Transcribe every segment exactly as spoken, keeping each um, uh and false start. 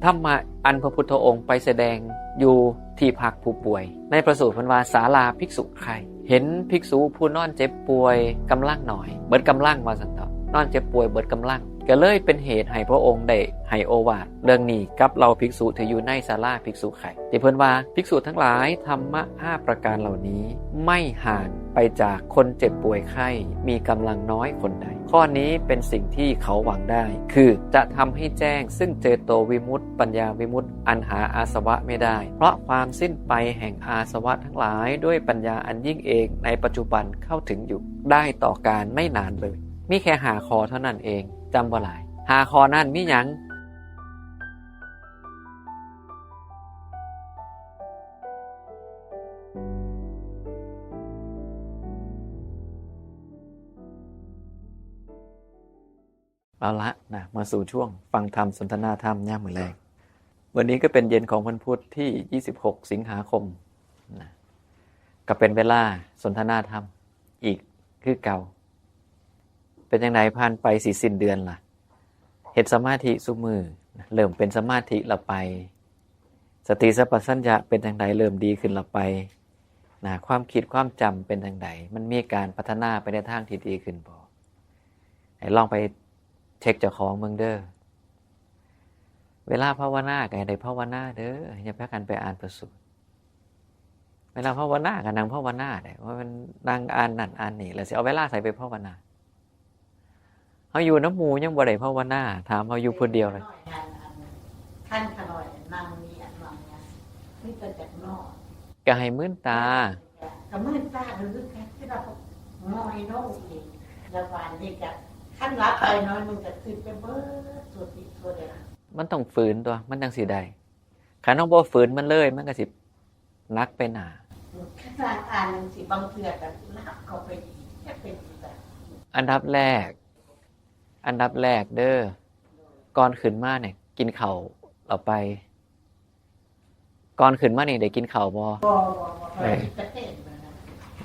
ธรรมะอันพระพุทธองค์ไปแสดงอยู่ที่พักผู้ป่วย ในพระสูตรเพิ่นว่า ศาลาภิกษุไข้ เห็นภิกษุผู้นอนเจ็บป่วยกำลังน้อย เบิดกำลังว่าซั่นเถาะ นอนเจ็บป่วยเบิดกำลัง ก็เลยเป็นเหตุให้พระองค์ได้ให้โอวาทเรื่องนี้กับเหล่าภิกษุที่อยู่ในศาลาภิกษุไข้ ที่เพิ่นว่า ภิกษุทั้งหลาย ธรรมะห้าประการเหล่านี้ไม่ห่างไปจากคนเจ็บป่วยไข้ มีกำลังน้อยคนใด ข้อนี้เป็นสิ่งที่เขาหวังได้ คือจะทำให้แจ้งซึ่งเจโตวิมุตติ ปัญญาวิมุตติ อันหาอาสวะไม่ได้ เพราะความสิ้นไปแห่งอาสวะทั้งหลาย ด้วยปัญญาอันยิ่งเองในปัจจุบันเข้าถึงอยู่ ได้ต่อการไม่นานเลย มีแค่ห้าข้อเท่านั้นเอง จำบ่หลาย ห้าข้อนั้นมีหยัง เอาละนะ มาสู่ช่วงฟังธรรมสนทนาธรรมยามมื้อแลง วันนี้ก็เป็นเย็นของวันพุธที่ยี่สิบหกสิงหาคมนะ ก็เป็นเวลาสนทนาธรรมอีกคือเก่า เป็นจั่งใด ผ่านไปสิสิ้นเดือนล่ะ เฮ็ดสมาธิซุมื้อ เริ่มเป็นสมาธิละไป สติสัมปชัญญะเป็นจั่งใด เริ่มดีขึ้นละไปนะ ความคิดความจำเป็นจั่งใด มันมีการพัฒนาไปในทางที่ดีขึ้นบ่ ให้ลองไปเช็คเจ้าของเบิ่งเด้อ เวลาภาวนาก็ให้ได้ภาวนาเด้อ อย่าพากันไปอ่านพระสูตร เวลาภาวนาก็นั่งภาวนาได้ ว่ามันนั่งอ่านนั่นอ่านนี่ แล้วสิเอาเวลาใส่ไปภาวนา เฮาอยู่นำหมู่ยังบ่ได้ภาวนา ถามเฮาอยู่ผู้เดียวเลย ขั้นขน่อยนั่งมีอันนั้นนะ คือจะจักนอน ก็ให้มื้นตา ก็มื้นตาหรือกันที่เรามอยน้องอีก แล้วบานนี้ก็ขั้นรับไปน้อยมันก็คือไปเบิดตัวติดตัวเดียว มันต้องฝืนตัว มันจั่งสิได้ คันเฮาบ่ฝืนมันเลย มันก็สิหนักไปหน้า ขนาดอ่านหนังสือบางเทื่อก็หลับเข้าไปอีก จะเป็นอีกแบบ อันดับแรก อันดับแรกเด้อ ก่อนขึ้นมาเนี่ย กินข้าวเอาไป ก่อนขึ้นมานี่ได้กินข้าวบ่ บ่บ่บ่ เออ จะเป็นเหมือนกัน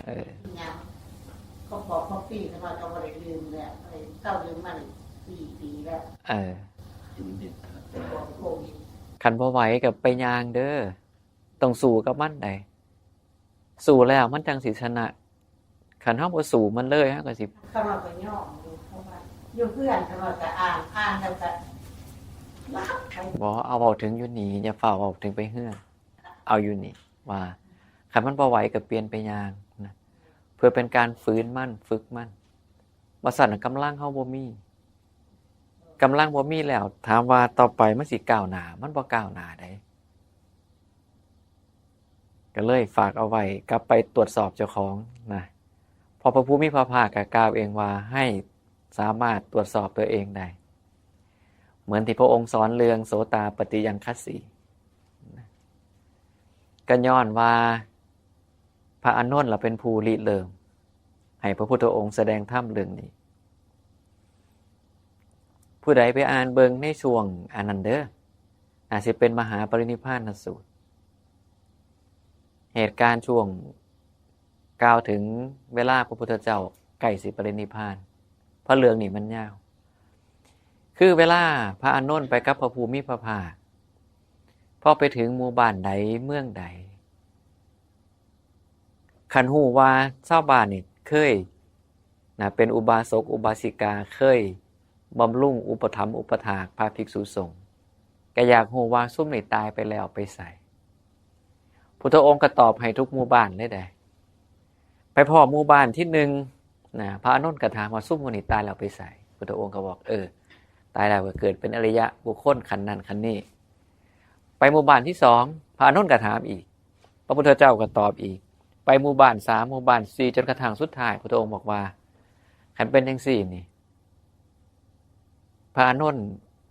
เออ ยัง ก็บอกพ่อปีแต่ว่าก็บ่ได้ลืมแล้ว ไอ้เก้าลืมมานี่สี่ปีแล้ว เออ แต่บอกโควิด คันบ่ไหวก็ไปย่างเด้อ ต้องสู้กับมันได้ สู้แล้วมันจั่งสิชนะ คันเฮาบ่สู้มันเลย เฮาก็สิ คำว่าก็ย่อมอยู่ เพราะว่าอยู่เพื่อนคำว่าก็อ่าน อ่านแล้วก็หลับไป บ่ เอาเว้าถึงอยู่นี่ อย่าฟ้าวเว้าถึงไปเฮือน เอาอยู่นี่ ว่าคันมันบ่ไหวก็เปลี่ยนไปย่างนะ เพื่อเป็นการฝืนมัน ฝึกมัน บ่ซั้นน่ะกำลังเฮาบ่มี กำลังบ่มีแล้ว ถามว่าต่อไปมันสิก้าวหน้า มันบ่ก้าวหน้าใด ก็เลยฝากเอาไว้ กลับไปตรวจสอบเจ้าของนะ เพราะพระผู้มีพระภาคก็กล่าวเองว่าให้สามารถตรวจสอบตัวเองได้ เหมือนที่พระองค์สอนเรื่องโสตาปัตติยังคสีนะ ก็ย้อนว่าพระอานนท์ล่ะเป็นผู้ริเริ่ม ให้พระพุทธองค์แสดงธรรมเรื่องนี้ ผู้ใดไปอ่านเบิ่งในช่วงอันนั้นเด้อ อาจสิเป็นมหาปรินิพพานสูตร เหตุการณ์ช่วงกล่าวถึงเวลาพระพุทธเจ้าใกล้สิปรินิพพาน เพราะเรื่องนี้มันยาว คือเวลาพระอานนท์ไปกับพระผู้มีพระภาค พอไปถึงหมู่บ้านใดเมืองใด คันฮู้ว่าชาวบ้านนี่เคยนะ เป็นอุบาสกอุบาสิกา เคยบำรุงอุปถัมภ์อุปถากพระภิกษุสงฆ์ ก็อยากฮู้ว่าซุมนี่ตายไปแล้วไปไส พุทธองค์ก็ตอบให้ทุกหมู่บ้านเลยเด้ ไปพ้อหมู่บ้านที่หนึ่งนะ พระอานนท์ก็ถามว่า ซุมหมู่นี่ตายแล้วไปไส พุทธองค์ก็บอก เออ ตายแล้วก็เกิดเป็นอริยะบุคคลขั้นนั้นขั้นนี้ ไปหมู่บ้านที่สอง พระอานนท์ก็ถามอีก พระพุทธเจ้าก็ตอบอีก ไปหมู่บ้านสาม หมู่บ้านสี่ จนกระทั่งสุดท้าย พุทธองค์บอกว่า คันเป็นจั่งซี้นี่ พระอานนท์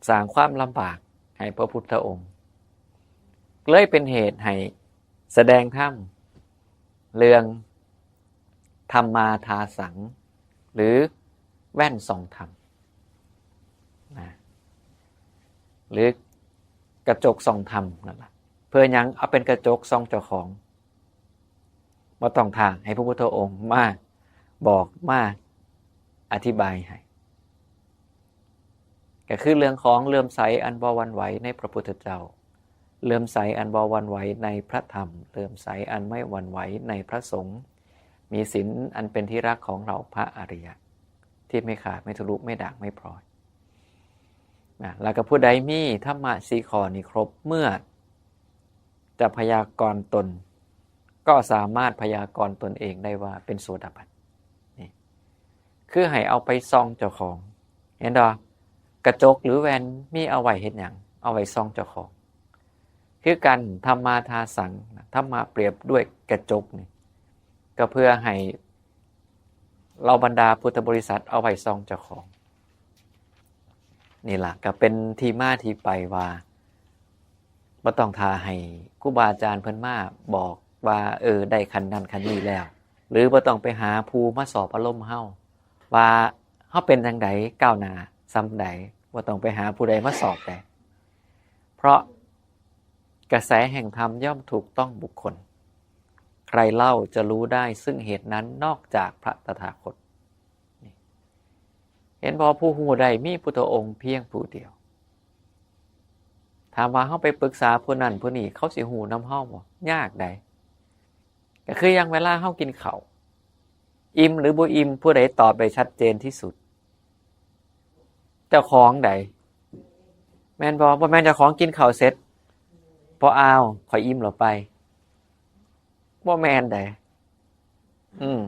สร้างความลำบากให้พระพุทธองค์ เลยเป็นเหตุให้แสดงธรรมเรื่องธรรมาทาสัง หรือแว่นส่องธรรมนะ หรือกระจกส่องธรรมนั่นแหละ เพื่อหยัง เอาเป็นกระจกส่องเจ้าของ บ่ต้องท่าให้พระพุทธองค์มาบอกมาอธิบายให้ ก ก็คือเรื่องของเลื่อมใสอันบ่หวั่นไหวในพระพุทธเจ้า เลื่อมใสอันบ่หวั่นไหวในพระธรรม เลื่อมใสอันไม่หวั่นไหวในพระสงฆ์ มีศีลอันเป็นที่รักของเราพระอริยะ ที่ไม่ขาดไม่ทะลุไม่ด่างไม่พร้อยนะ แล้วก็ผู้ใดมีธรรมะสี่ข้อนี้ครบ เมื่อจะพยากรณ์ตน ก็สามารถพยากรณ์ตนเองได้ว่าเป็นโสดาบัน นี่ คือให้เอาไปส่องเจ้าของ เห็นบ่ กระจกหรือแว่นมีเอาไว้เฮ็ดหยัง เอาไว้ส่องเจ้าของ คือกัน ธรรมาทาสัง ธรรมะเปรียบด้วยกระจกนี่ ก็เพื่อให้เหล่าบรรดาพุทธบริษัทเอาไว้ส่องเจ้าของ นี่ล่ะก็เป็นที่มาที่ไปว่า บ่ต้องท่าให้ครูบาอาจารย์เพิ่นมาบอกว่า เออ ได้ขั้นนั้นขั้นนี้แล้ว หรือบ่ต้องไปหาผู้มาสอบอารมณ์เฮา ว่าเฮาเป็นจั่งใด ก้าวหน้าส่ำใด บ่ต้องไปหาผู้ใดมาสอบได้ เพราะกระแสแห่งธรรมย่อมถูกต้องบุคคล ใครเล่าจะรู้ได้ซึ่งเหตุนั้นนอกจากพระตถาคต นี่ เห็นบ่ ผู้ฮู้ได้มีพุทธองค์เพียงผู้เดียว ถามว่าเฮาไปปรึกษาผู้นั้นผู้นี้ เขาสิฮู้นำเฮาบ่ ยากใด ก็คืออย่างเวลาเฮากินข้าว อิ่มหรือบ่อิ่ม ผู้ใดตอบได้ชัดเจนที่สุด เจ้าของใด แม่นบ่ บ่แม่นเจ้าของกินข้าวเสร็จ พอ อ้าว ข้อยอิ่มแล้วไป บ่แม่นใด อืม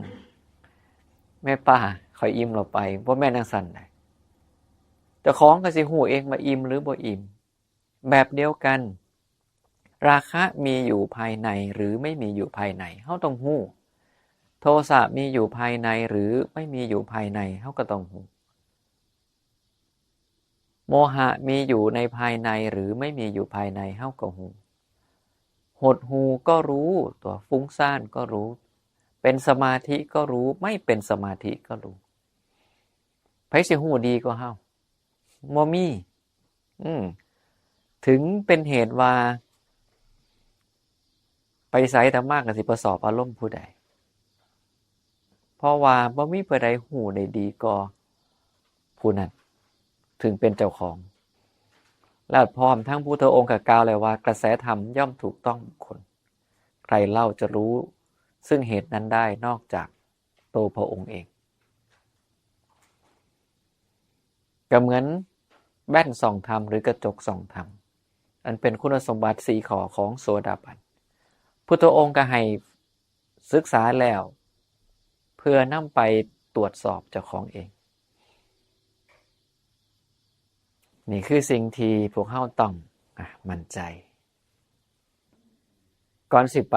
แม่ป้า ข้อยอิ่มแล้วไป บ่แม่นจั่งซั้นใด เจ้าของก็สิฮู้เองว่าอิ่มหรือบ่อิ่ม แบบเดียวกัน ราคะมีอยู่ภายในหรือไม่มีอยู่ภายใน เฮาต้องฮู้ โทสะมีอยู่ภายในหรือไม่มีอยู่ภายใน เฮาก็ต้องฮู้ โมหะมีอยู่ในภายในหรือไม่มีอยู่ภายใน เฮาก็ฮู้ หดหู่ก็รู้ ตัวฟุ้งซ่านก็รู้ เป็นสมาธิก็รู้ ไม่เป็นสมาธิก็รู้ ไผสิฮู้ดีกว่าเฮา บ่มี อืม ถึงเป็นเหตุว่า ไปไสธรรมะก็สิบ่สอบอารมณ์ผู้ใด เพราะว่าบ่มีผู้ใดฮู้ได้ดีกว่าผู้นั้น ถึงเป็นเจ้าของ และพร้อมทั้งพุทธองค์ก็กล่าวแล้วว่า กระแสธรรมย่อมถูกต้องบุคคล ใครเล่าจะรู้ซึ่งเหตุนั้นได้นอกจากตัวพระองค์เอง ก็เหมือนแว่นส่องธรรมหรือกระจกส่องธรรม อันเป็นคุณสมบัติสี่ข้อของโสดาบัน พุทธองค์ก็ให้ศึกษาแล้ว เพื่อนำไปตรวจสอบเจ้าของเอง นี่คือสิ่งที่พวกเฮาต้อง อ่ะ มั่นใจ ก่อนสิไป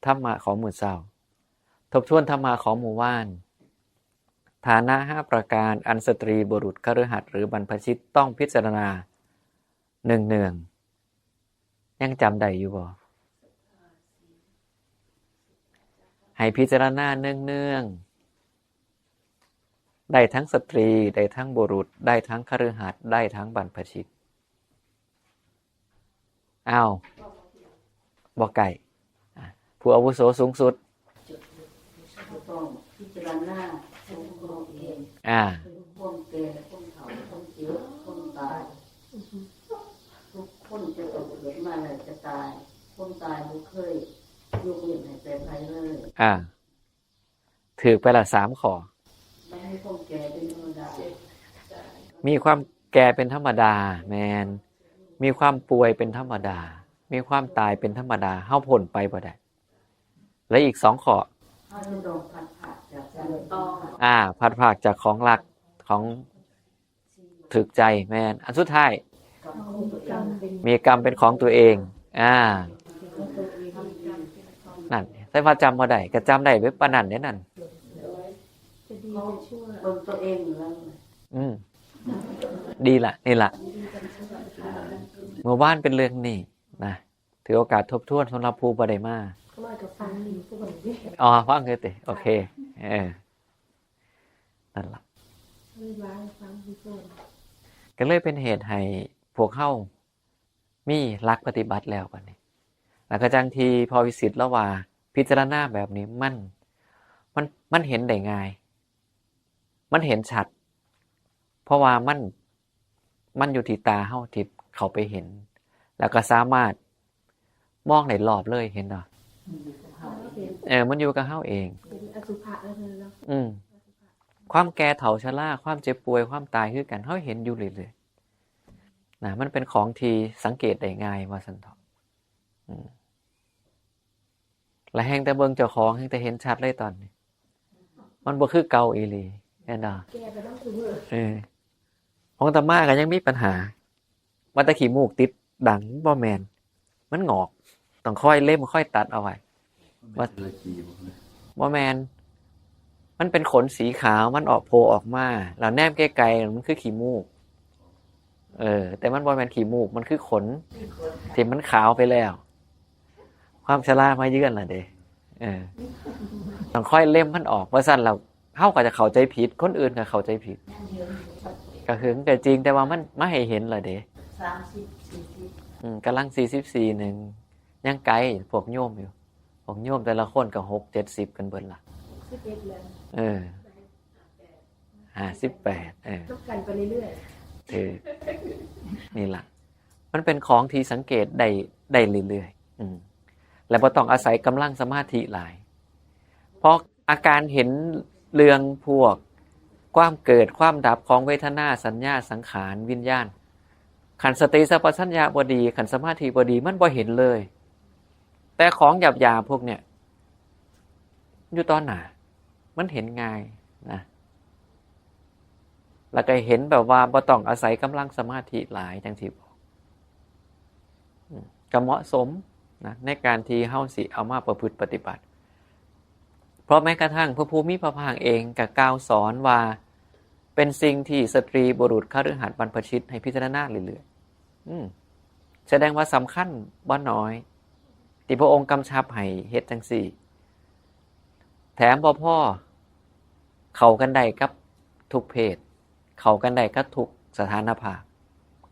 ธรรมะของมื้อเช้า ทบทวนธรรมะของมื้อวาน ฐานะห้าประการอันสตรีบุรุษคฤหัสถ์หรือบรรพชิตต้องพิจารณาเนืองๆ ยังจำได้อยู่บ่ ให้พิจารณาเนืองๆ ได้ทั้งสตรี ได้ทั้งบุรุษ ได้ทั้งคฤหัสถ์ ได้ทั้งบรรพชิต อ้าว บ่ใกล้ อ่ะ ผู้อาวุโสสูงสุด ต้องพิจารณาสงเคราะห์เอง อ่า ความแก่ความเฒ่าความเจ็บความตาย ทุกคนจะต้องเกิดมาแล้วจะตาย ความตายบ่เคยยกเว้นให้แก่ใครเลย อ่า ถืกไปละสามข้อ มันมีความแก่เป็นธรรมดา มีความแก่เป็นธรรมดา แม่น มีความป่วยเป็นธรรมดา มีความตายเป็นธรรมดา เฮาพ้นไปบ่ได้ และอีกสองข้อ เฮาจะต้องพัดพรากจากสิ่งที่รัก อ่า พัดพรากจากของรัก ของถูกใจ แม่น อันสุดท้าย กับของตัวเอง มีกรรมเป็นของตัวเอง อ่า นั่น แต่ว่าจำบ่ได้ ก็จำได้เว็บปานนั้นเด้นั่น จะดีจะชั่ว เบิ่งตัวเองอยู่แล้ว อืม ดีละ นี่ละ เมื่อวานเป็นเรื่องนี้นะ ถือโอกาสทบทวนสำหรับผู้บ่ได้มา เขาว่ากับฟังดีผู้คนนี้ อ๋อ ฟังคือติ โอเค เออ นั่นละ ไม่ร้ายฟังผู้คน ก็เลยเป็นเหตุให้พวกเฮามีหลักปฏิบัติแล้วบัดนี้ แล้วก็จั่งที่พ่อวิสิตเล่าว่า พิจารณาแบบนี้มัน มัน มันเห็นได้ง่าย มันเห็นชัด เพราะว่ามัน มันอยู่ที่ตาเฮาที่เข้าไปเห็น แล้วก็สามารถมองได้รอบเลย เห็นบ่? เออ มันอยู่กับเฮาเอง เป็นอสุภะแล้วเนาะ อืม ความแก่เฒ่าชรา ความเจ็บป่วย ความตายคือกัน เฮาเห็นอยู่เรื่อยๆ นะ มันเป็นของที่สังเกตได้ง่ายว่าซั่นเถาะ อืม และแฮ่งแต่เบิ่งเจ้าของ แฮ่งแต่เห็นชัดเลยตอนนี้ มันบ่คือเก่าอีหลี เห็นบ่? แก่ไปนำซุมื้อ เออ ของอาตมาก็ยังมีปัญหา ว่าแต่ขี้มูกติดดัง บ่แม่น มันงอก ต้องคอยเล็ม คอยตัดเอาไว้ ว่า บ่แม่น มันเป็นขนสีขาว มันออกโผล่ออกมา แล้วแนมไกลๆ มันคือขี้มูก เออ แต่มันบ่แม่นขี้มูก มันคือขนที่มันขาวไปแล้ว ความชรามาเยือนล่ะเด้ เออ ต้องคอยเล็มมันออก ว่าซั่นแล้ว เฮาก็จะเข้าใจผิด คนอื่นก็เข้าใจผิด ก็คือมันก็จริง แต่ว่ามันมาให้เห็นล่ะเด้ สามสิบ สี่สิบ อืม กำลังสี่สิบสี่หนึ่ง ยังไกลพวกโยมอยู่ พวกโยมแต่ละคนก็หกเจ็ดสิบกันเบิดล่ะ สิบเอ็ดแล้ว เออ ห้าสิบแปด เออ นับกันไปเรื่อยๆ เออ นี่ล่ะ มันเป็นของที่สังเกตได้ ได้เรื่อยๆ อืม และบ่ต้องอาศัยกำลังสมาธิหลาย เพราะอาการเห็นเรื่องพวกความเกิดความดับของเวทนา สัญญา สังขาร วิญญาณ คันสติสัมปชัญญะบ่ดี คันสมาธิบ่ดี มันบ่เห็นเลย แต่ของหยาบๆ พวกเนี่ย อยู่ต่อหน้า มันเห็นง่ายนะ แล้วก็เห็นแบบว่าบ่ต้องอาศัยกำลังสมาธิหลาย จังซี่บอก อืม ก็เหมาะสมนะ ในการที่เฮาสิเอามาประพฤติปฏิบัติ เพราะแม้กระทั่งพระผู้มีพระภาคเองก็กล่าวสอนว่า เป็นสิ่งที่สตรีบุรุษคฤหัสถ์บรรพชิตให้พิจารณาเรื่อยๆ อืม แสดงว่าสำคัญบ่น้อย ที่พระองค์กำชับให้เฮ็ดจังซี่ แถมบ่พอ เข้ากันได้กับทุกเพศ เข้ากันได้กับทุกสถานภาพ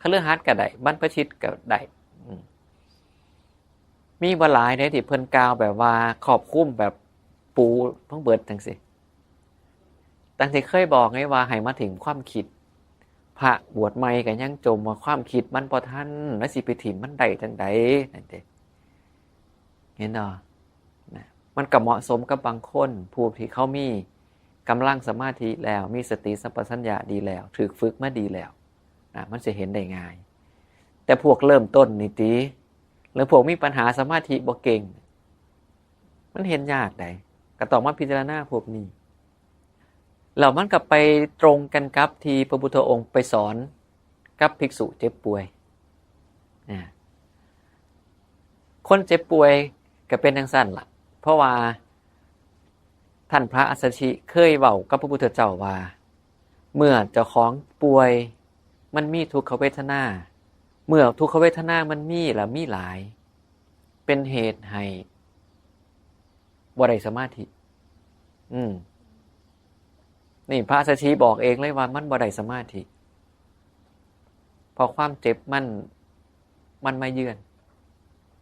คฤหัสถ์ก็ได้ บรรพชิตก็ได้ อืม มีบ่หลายเด้ที่เพิ่นกล่าวแบบว่าครอบคลุมแบบปูทั้งเบิดจังซี่ ตั้งแต่เคยบอกไงว่าให้มาถึงความคิด พระบวชใหม่ก็ยังจมว่าความคิดมันบ่ทัน แล้วสิไปถิ่มมันได้จังใดนั่นเด้ เห็นบ่? นะ มันก็เหมาะสมกับบางคน ผู้ที่เขามีกำลังสมาธิแล้ว มีสติสัมปชัญญะดีแล้ว ถูกฝึกมาดีแล้ว นะ มันสิเห็นได้ง่าย แต่พวกเริ่มต้นนี่ติ หรือพวกมีปัญหาสมาธิบ่เก่ง มันเห็นยากใด ก็ต้องมาพิจารณาพวกนี้ แล้วมันก็ไปตรงกันกับที่พระพุทธองค์ไปสอนกับภิกษุเจ็บป่วย นะ คนเจ็บป่วยก็เป็นจังซั่นล่ะ เพราะว่าท่านพระอัสสชิเคยเว้ากับพระพุทธเจ้าว่า เมื่อเจ้าของป่วยมันมีทุกขเวทนา เมื่อทุกขเวทนามันมีแล้วมีหลาย เป็นเหตุให้บ่ได้สมาธิ อืม นี่พระอัสสชิบอกเองเลยว่ามันบ่ได้สมาธิ เพราะความเจ็บมัน มันมาเยือน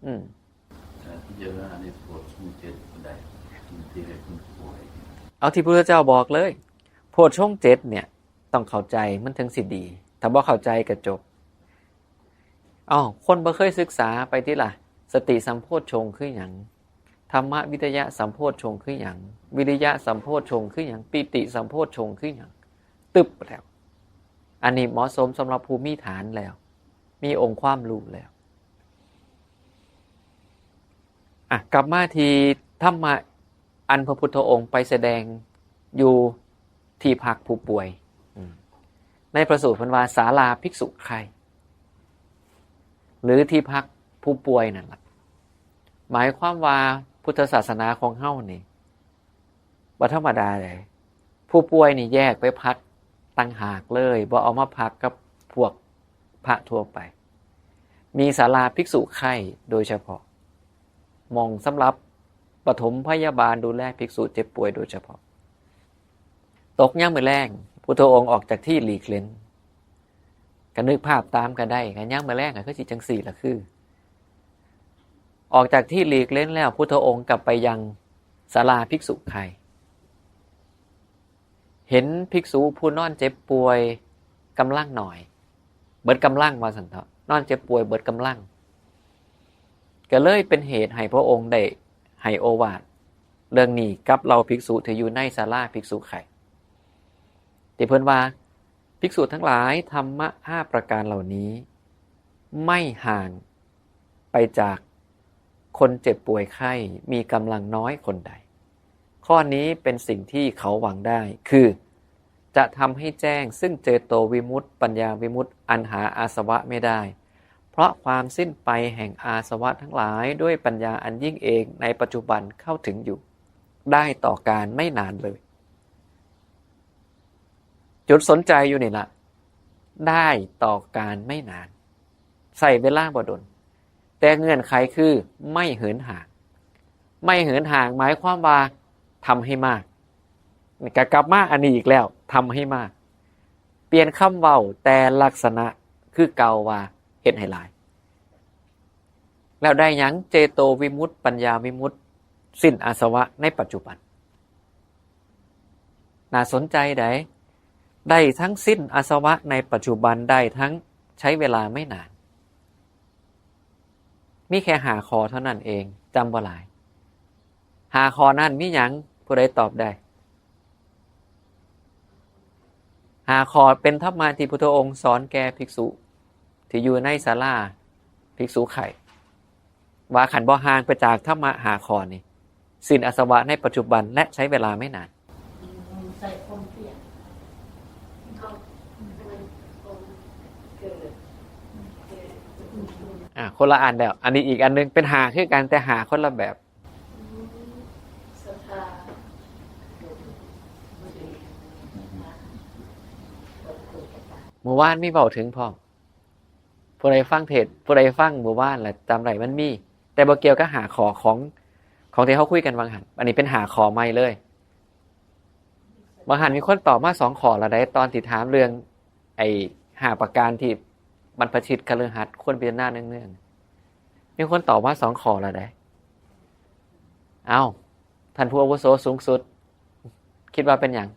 อืม การพิจารณาในโพชฌงค์เจ็ดก็ได้ ที่ให้คนป่วย เอาที่พระพุทธเจ้าบอกเลย โพชฌงค์เจ็ดเนี่ย ต้องเข้าใจมันถึงสิดี ถ้าบ่เข้าใจก็จบ เอ้า คนบ่เคยศึกษาไปติล่ะ สติสัมโพชฌงค์คือหยัง ธัมมวิจยะสัมโพชฌงค์คือหยัง วิริยะสัมโพชฌงค์คือหยัง ปีติสัมโพชฌงค์คือหยัง ตึบแล้ว อันนี้เหมาะสมสำหรับผู้มีฐานแล้ว มีองค์ความรู้แล้ว อ่ะ กลับมาที่ธรรมะอันพระพุทธองค์ไปแสดงอยู่ที่พักผู้ป่วย อืม ในพระสูตรเพิ่นว่าศาลาภิกษุใคร่ หรือที่พักผู้ป่วยนั่นล่ะ หมายความว่าพุทธศาสนาของเฮานี่ บ่ธรรมดาเลย ผู้ป่วยนี่แยกไปพักต่างหากเลย บ่เอามาพักกับพวกพระทั่วไป มีศาลาภิกษุใคร่โดยเฉพาะ หม่องสำหรับปฐมพยาบาลดูแลภิกษุเจ็บป่วยโดยเฉพาะ ตกยามมื้อแลง พุทธองค์ออกจากที่หลีกเล้น ก็นึกภาพตามก็ได้ ก็ยามมื้อแลงก็คือสิจังซี่ล่ะ คือ ออกจากที่หลีกเล้นแล้ว พุทธองค์กลับไปยังศาลาภิกษุใคร่ เห็นภิกษุผู้นอนเจ็บป่วยกำลังหน่อย เบิดกำลังว่าซั่นเถาะ นอนเจ็บป่วยเบิดกำลัง ก็เลยเป็นเหตุให้พระองค์ได้ให้โอวาทเรื่องนี้กับเหล่าภิกษุที่อยู่ในศาลาภิกษุไข่ ที่เพิ่นว่า ภิกษุทั้งหลาย ธรรมะห้าประการเหล่านี้ ไม่ห่างไปจากคนเจ็บป่วยไข้ มีกำลังน้อยคนใด ข้อนี้เป็นสิ่งที่เขาหวังได้ คือ จะทำให้แจ้งซึ่งเจโตวิมุตติ ปัญญาวิมุตติ อันหาอาสวะไม่ได้ เพราะความสิ้นไปแห่งอาสวะทั้งหลาย ด้วยปัญญาอันยิ่งเองในปัจจุบันเข้าถึงอยู่ ได้ต่อการไม่นานเลย จุดสนใจอยู่นี่ละ ได้ต่อการไม่นาน ใช้เวลาบ่ดน แต่เงื่อนไขคือไม่เหินห่าง ไม่เหินห่างหมายความว่าทำให้มาก ก็กลับมาอันนี้อีกแล้ว ทำให้มาก เปลี่ยนคำเว้าแต่ลักษณะคือเก่าว่าเฮ็ดให้หลาย แล้วได้หยัง เจโตวิมุตติ ปัญญาวิมุตติ สิ้นอาสวะในปัจจุบัน น่าสนใจได๋ ได้ทั้งสิ้นอาสวะในปัจจุบัน ได้ทั้งใช้เวลาไม่นาน มีแค่ห้าข้อเท่านั้นเอง จำบ่หลาย ห้าข้อนั้นมีหยัง ผู้ใดตอบได้ ห้าข้อเป็นธรรมะที่พุทธองค์สอนแก่ภิกษุ ที่อยู่ในศาลาภิกษุไข่ ว่าคันบ่ห่างไปจากธรรมะห้าข้อนี้ สิ้นอาสวะในปัจจุบันและใช้เวลาไม่นาน ใส่ความเพียร อ่า คนละอันแล้ว อันนี้อีกอันหนึ่งเป็นห้าคือกัน แต่ห้าคนละแบบ ศรัทธา เมื่อวานมีเว้าถึงพร้อม ผู้ใดฟังเทศน์ ผู้ใดฟังเมื่อวานแล้วจำได้มันมี แต่บ่เกี่ยวกับห้าข้อของ ของที่เฮาคุยกันวังหัน อันนี้เป็นห้าข้อใหม่เลย วังหันมีคนตอบมาสองข้อแล้วได๋ ตอนที่ถามเรื่อง ไอ้ห้าประการที่บรรพชิตคฤหัสถ์ควรพิจารณาเนืองๆ มีคนตอบมาสองข้อแล้วได๋ เอ้า ท่านผู้อาวุโสสูงสุด คิดว่าเป็นหยัง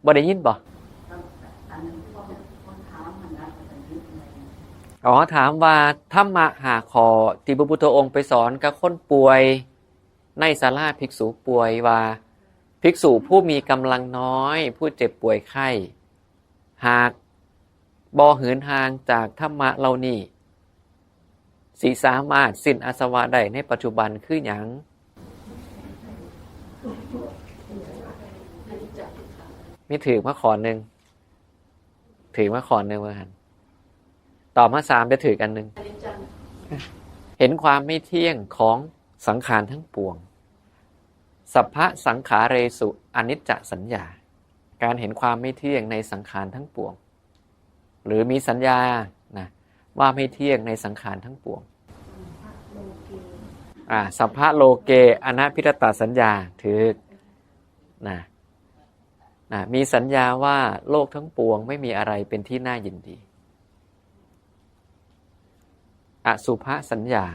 บ่ได้ยินบ่ อ๋อ ถามว่าธรรมะห้าข้อที่พระพุทธองค์ไปสอนกับคนป่วย ในศาลาภิกษุป่วยว่า ภิกษุผู้มีกำลังน้อย ผู้เจ็บป่วยไข้ หากบ่เหินห่างจากธรรมะเหล่านี้ สิสามารถสิ้นอาสวะได้ในปัจจุบันคือหยัง มีถืกมาข้อหนึ่ง ถืกมาข้อหนึ่งว่าหั่น ตอบมาสาม ได้ถืกอันหนึ่ง เห็นความไม่เที่ยงของสังขารทั้งปวง สัพพะสังขาเรสุอนิจจสัญญา การเห็นความไม่เที่ยงในสังขารทั้งปวง หรือมีสัญญานะ ว่าไม่เที่ยงในสังขารทั้งปวง อ่า สัพพะโลเกอนัพพิรตสัญญา ถืกนะ นะ มีสัญญาว่าโลกทั้งปวงไม่มีอะไรเป็นที่น่ายินดี อสุภสัญญา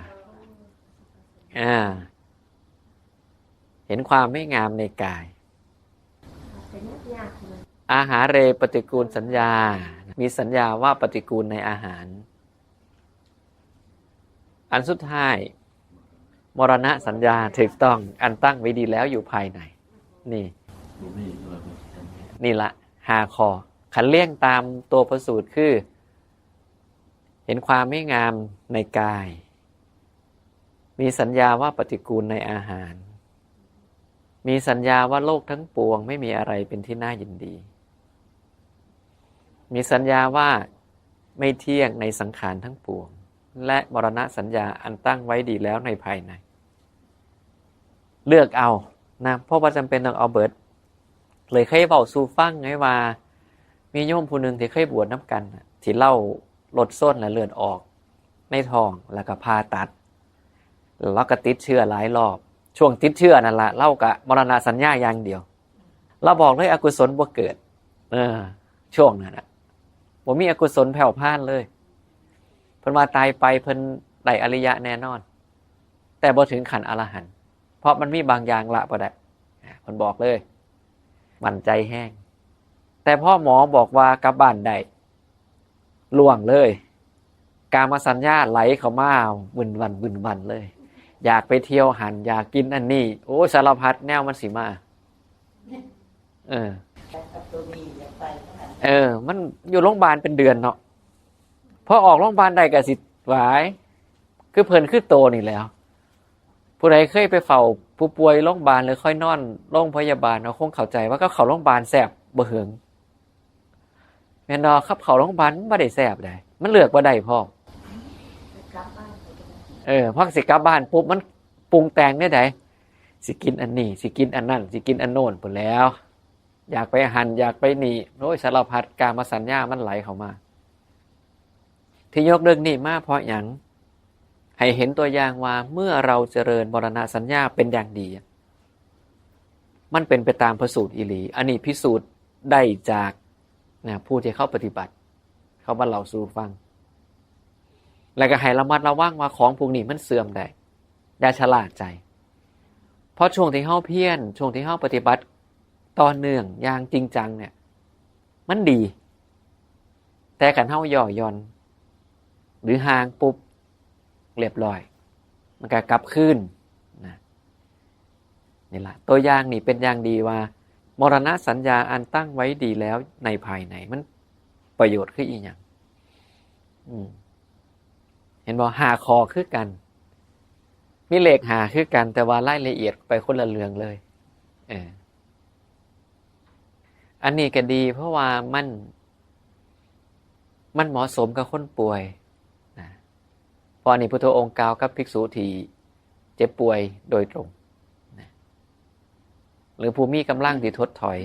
อ่า เห็นความไม่งามในกาย อาหาเรปฏิกูลสัญญา มีสัญญาว่าปฏิกูลในอาหาร อันสุดท้าย มรณะสัญญา ถูกต้อง อันตั้งไว้ดีแล้วอยู่ภายใน นี่ นี่ละ ห้าข้อ คันเรียงตามตัวพระสูตรคือ เห็นความไม่งามในกาย มีสัญญาว่าปฏิกูลในอาหาร มีสัญญาว่าโลกทั้งปวงไม่มีอะไรเป็นที่น่ายินดี มีสัญญาว่าไม่เที่ยงในสังขารทั้งปวง และมรณะสัญญาอันตั้งไว้ดีแล้วในภายใน เลือกเอานะ เพราะว่าจำเป็นต้องเอาเบิด เลยเคยเว้าสู่ฟังไงว่า มีโยมผู้หนึ่งที่เคยบวชนำกันน่ะ ที่ลาวรถชนแล้วเลือดออกในท้อง แล้วก็ผ่าตัด แล้วก็ติดเชื้อหลายรอบ ช่วงติดเชื้อนั่นล่ะ ลาวก็มรณะสัญญาอย่างเดียว ลาวบอกเลยอกุศลบ่เกิด เออ ช่วงนั้นน่ะ บ่มีอกุศลแผ่วพรานเลย เพิ่นว่าตายไปเพิ่นได้อริยะแน่นอน แต่บ่ถึงขั้นอรหันต์ เพราะมันมีบางอย่างละบ่ได้ อ่า เพิ่นบอกเลย มั่นใจแฮง แต่พอหมอบอกว่ากลับบ้านได้ ล่วงเลย กามสัญญาไหลเข้ามา บึนบันบึนบันเลย อยากไปเที่ยวหั้น อยากกินอันนี้ โอ้ย สารพัดแนวมันสิมา เออ กับตัวนี้อยากไปก็หัน เออ มันอยู่โรงพยาบาลเป็นเดือนเนาะ พอออกโรงพยาบาลได้ก็สิหวาย คือเพิ่นคือโตนี่แหล้ว ผู้ใดเคยไปเฝ้าผู้ป่วยโรงพยาบาลหรือค่อยนอนโรงพยาบาลเนาะ คงเข้าใจว่าก็เข้าโรงพยาบาลแซ่บบ่เหิง แม่นดอกครับ เข้าโรงพยาบาลมันบ่ได้แซ่บใด มันเลือกบ่ได้พร้อม กลับบ้านไปก็ได้ เออ พอสิกลับบ้านปุ๊บมันปรุงแต่งได้ใด สิกินอันนี้ สิกินอันนั้น สิกินอันโน้นพู้นแหล้ว อยากไปหั้น อยากไปนี่ โอ้ย สารพัด กามสัญญามันไหลเข้ามา ที่ยกเรื่องนี้มาเพราะหยัง ให้เห็นตัวอย่างว่าเมื่อเราเจริญมรณสัญญาเป็นอย่างดี มันเป็นไปตามพระสูตรอีหลี อันนี้พิสูจน์ได้จากนะผู้ที่เขาปฏิบัติ เขามาเล่าสู่ฟัง แล้วก็ให้ระมัดระวังว่าของพวกนี้มันเสื่อมได้ อย่าชะล่าใจ เพราะช่วงที่เฮาเพียร ช่วงที่เฮาปฏิบัติต่อเนื่องอย่างจริงจังเนี่ย มันดี แต่คันเฮาย่อหย่อน หรือห่างปุ๊บ เรียบร้อย มันก็กลับคืนนะ นี่ล่ะ ตัวอย่างนี่เป็นอย่างดีว่า มรณสัญญาอันตั้งไว้ดีแล้วในภายในมันประโยชน์คืออีหยัง อืม เห็นบ่ ห้าข้อคือกัน มีเลขห้าคือกัน แต่ว่ารายละเอียดไปคนละเรื่องเลย เออ อันนี้ก็ดี เพราะว่ามัน มันเหมาะสมกับคนป่วยนะ เพราะอันนี้พุทธองค์กล่าวกับภิกษุที่เจ็บป่วยโดยตรงนะ หรือผู้มีกำลังที่ถดถอย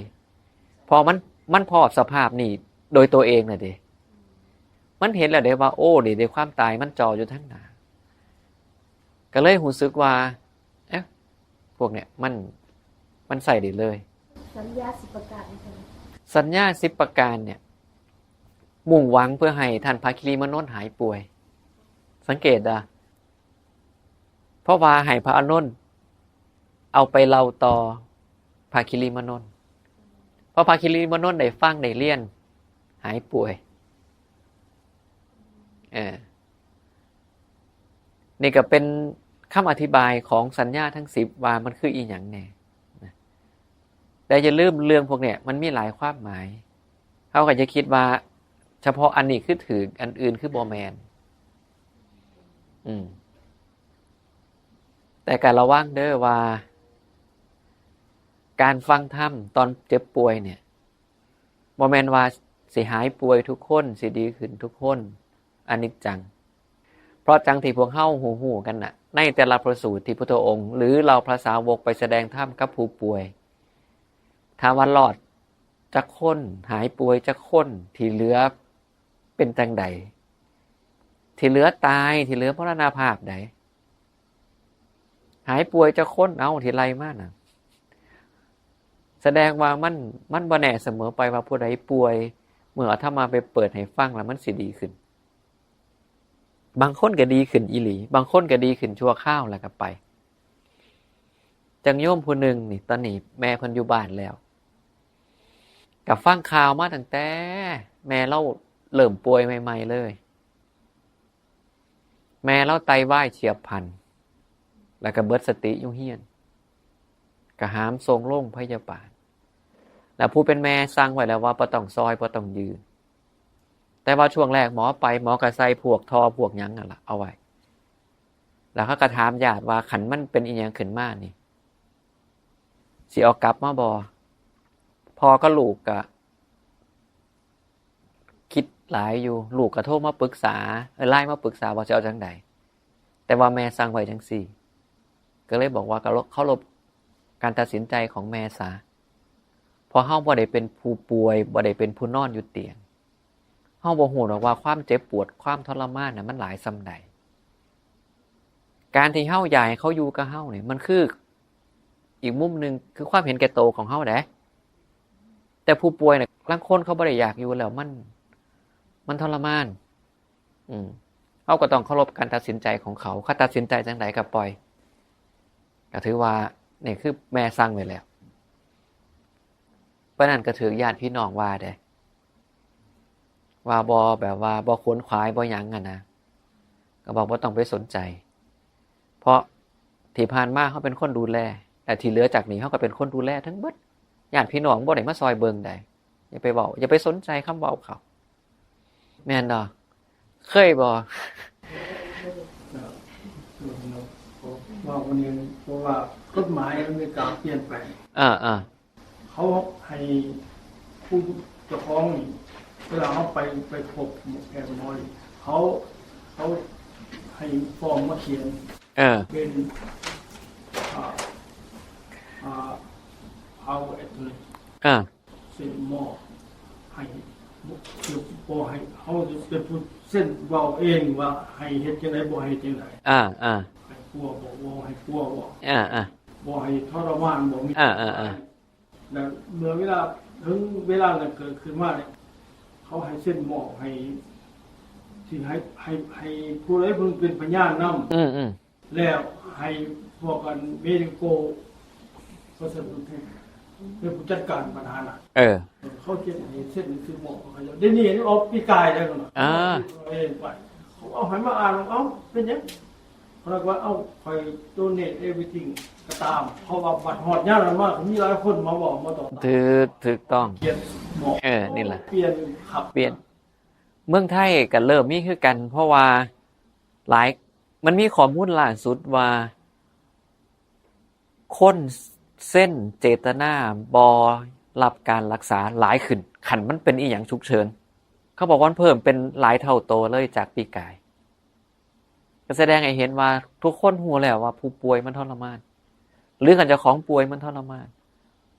พอมัน มันพอสภาพนี่โดยตัวเองน่ะเด้ มันเห็นแล้วเด้ว่า โอ้ นี่เด้ ความตายมันจ่ออยู่ทางหน้า ก็เลยรู้สึกว่า เอ๊ะ พวกเนี่ยมัน มันใส่ได้เลย สัญญาสิบประการนี่คือ สัญญาสิบประการเนี่ย มุ่งหวังเพื่อให้ท่านพระคิริมานนท์หายป่วย สังเกตอ่ะ เพราะว่าให้พระอานนท์เอาไปเล่าต่อพระคิริมานนท์ เพราะพระคิริมานนท์ได้ฟังได้เรียน หายป่วย เออ นี่ก็เป็นคำอธิบายของสัญญาทั้งสิบว่ามันคืออีหยังแน่นะ แต่อย่าลืมเรื่องพวกเนี่ยมันมีหลายความหมาย เขาก็จะคิดว่าเฉพาะอันนี้คือถือ อันอื่นคือบ่แม่น อืม แต่ก็ระวังเด้อว่า การฟังธรรมตอนเจ็บป่วยเนี่ย บ่แม่นว่าสิหายป่วยทุกคน สิดีขึ้นทุกคน อนิจจัง เพราะจังที่พวกเฮาฮู้ๆกันน่ะ ในแต่ละพระสูตรที่พุทธองค์ หรือเหล่าพระสาวกไปแสดงธรรมกับผู้ป่วย ถามว่ารอดจักคน หายป่วยจักคน ที่เหลือเป็นจังใด ที่เหลือตาย ที่เหลือมรณภาพใด หายป่วยจักคน เอ้า ที่ไล่มาน่ะ แสดงว่ามัน มันบ่แน่เสมอไปว่าผู้ใดป่วย เมื่ออาตมาไปเปิดให้ฟังแล้วมันสิดีขึ้น บางคนก็ดีขึ้นอีหลี บางคนก็ดีขึ้นชั่วคราวแล้วก็ไป จังโยมผู้หนึ่งนี่ ตอนนี้แม่เพิ่นอยู่บ้านแล้ว ก็ฟังข่าวมาตั้งแต่แม่เราเริ่มป่วยใหม่ๆเลย แม่เราไตวายเฉียบพลัน แล้วก็เบิดสติอยู่เฮือน ก็หามส่งโรงพยาบาล แล้วผู้เป็นแม่สั่งไว้แล้วว่าบ่ต้องซอย บ่ต้องยื่น แต่ว่าช่วงแรกหมอไป หมอก็ใส่พวกท่อพวกหยังนั่นล่ะเอาไว้ แล้วเขาก็ถามญาติว่าคันมันเป็นอีหยังขึ้นมานี่ สิเอากลับมาบ่ พ่อกับลูกก็คิดหลายอยู่ ลูกก็โทรมาปรึกษา เออ ไลน์มาปรึกษาว่าจะเอาจังใด แต่ว่าแม่สั่งไว้จังซี่ ก็เลยบอกว่าเคารพการตัดสินใจของแม่ซะ เพราะเฮาบ่ได้เป็นผู้ป่วย บ่ได้เป็นผู้นอนอยู่เตียง เฮาบ่ฮู้ดอกว่าความเจ็บปวด ความทรมานน่ะมันหลายส่ำใด การที่เฮาอยากให้เขาอยู่กับเฮาเนี่ย มันคือ อีกมุมหนึ่งคือความเห็นแก่โตของเฮาเด้ แต่ผู้ป่วยเนี่ย ลางคนเขาบ่ได้อยากอยู่แล้ว มัน มันทรมาน อืม เฮาก็ต้องเคารพการตัดสินใจของเขา เขาตัดสินใจจังใดก็ปล่อย ก็ถือว่านี่คือแม่สั่งไว้แล้ว ปานนั้นก็ถืกญาติพี่น้องว่าเด้ ว่าบ่ แบบว่าบ่ขวนขวายบ่หยังอะนะ ก็บอกบ่ต้องไปสนใจ เพราะที่ผ่านมาเฮาเป็นคนดูแล และที่เหลือจากนี้เฮาก็เป็นคนดูแลทั้งเบิด ญาติพี่น้องบ่ได้มาซอยเบิ่งใด อย่าไปเว้า อย่าไปสนใจคำเว้าเขา แม่นบ่ เคยบ่ ว่าวันนี้เพราะว่ากฎหมายอเมริกาเปลี่ยนไป อ่าอ่า เขาให้ผู้เจ้าของนี่เวลาเขาไปไปพบแพทย์หมอนี่เขาเขาให้ฟอร์มมาเขียน เออ เป็นอ่าอ่า power of attorney อ่า เซ็นมอบให้คือบ่ให้เขาเป็นผู้เซ็นเว้าเองว่าให้เฮ็ดจังได๋บ่ให้เฮ็ดจังได๋ อ่าอ่า ให้กลัวบ่บ่ให้กลัวบ่ อ่าอ่า บ่ให้ทรมานบ่มี อ่าอ่าอ่า แล้วเมื่อเวลาถึงเวลานั้นเกิดขึ้นมาเนี่ยเขาให้เซ็นมอบให้ที่ให้ให้ให้ผู้ใดเพิ่นเป็นพยานนำ อืมอืม แล้วให้พวกกัน medical person เป็นผู้จัดการปัญหาน่ะ เออ เขาเขียนให้เซ็นหนังสือมอบให้เขาเดี๋ยวนี้ออกปีกายแล้วเนาะ อ่า เออไปเขาเอาให้มาอ่านเอาเป็นหยังเขาเรียกว่าเอาคอย donate everything ก็ตามเพราะว่าบัตรฮอดยามนั้นมามีหลายคนมาบอกมาต่อ ถืกถืกต้อง เปลี่ยนหมอก เออนี่แหละ เปลี่ยนขับ เปลี่ยน เมืองไทยก็เริ่มมีคือกัน เพราะว่าหลาย มันมีข้อมูลล่าสุดว่า คนเซ็นเจตนาบ่รับการรักษาหลายขึ้น คันมันเป็นอีหยังฉุกเฉิน เขาบอกว่าเพิ่มเป็นหลายเท่าโตเลยจากปีกาย ก็แสดงให้เห็นว่าทุกคนรู้แล้วว่าผู้ป่วยมันทรมาน หรือคันเจ้าของป่วยมันทรมาน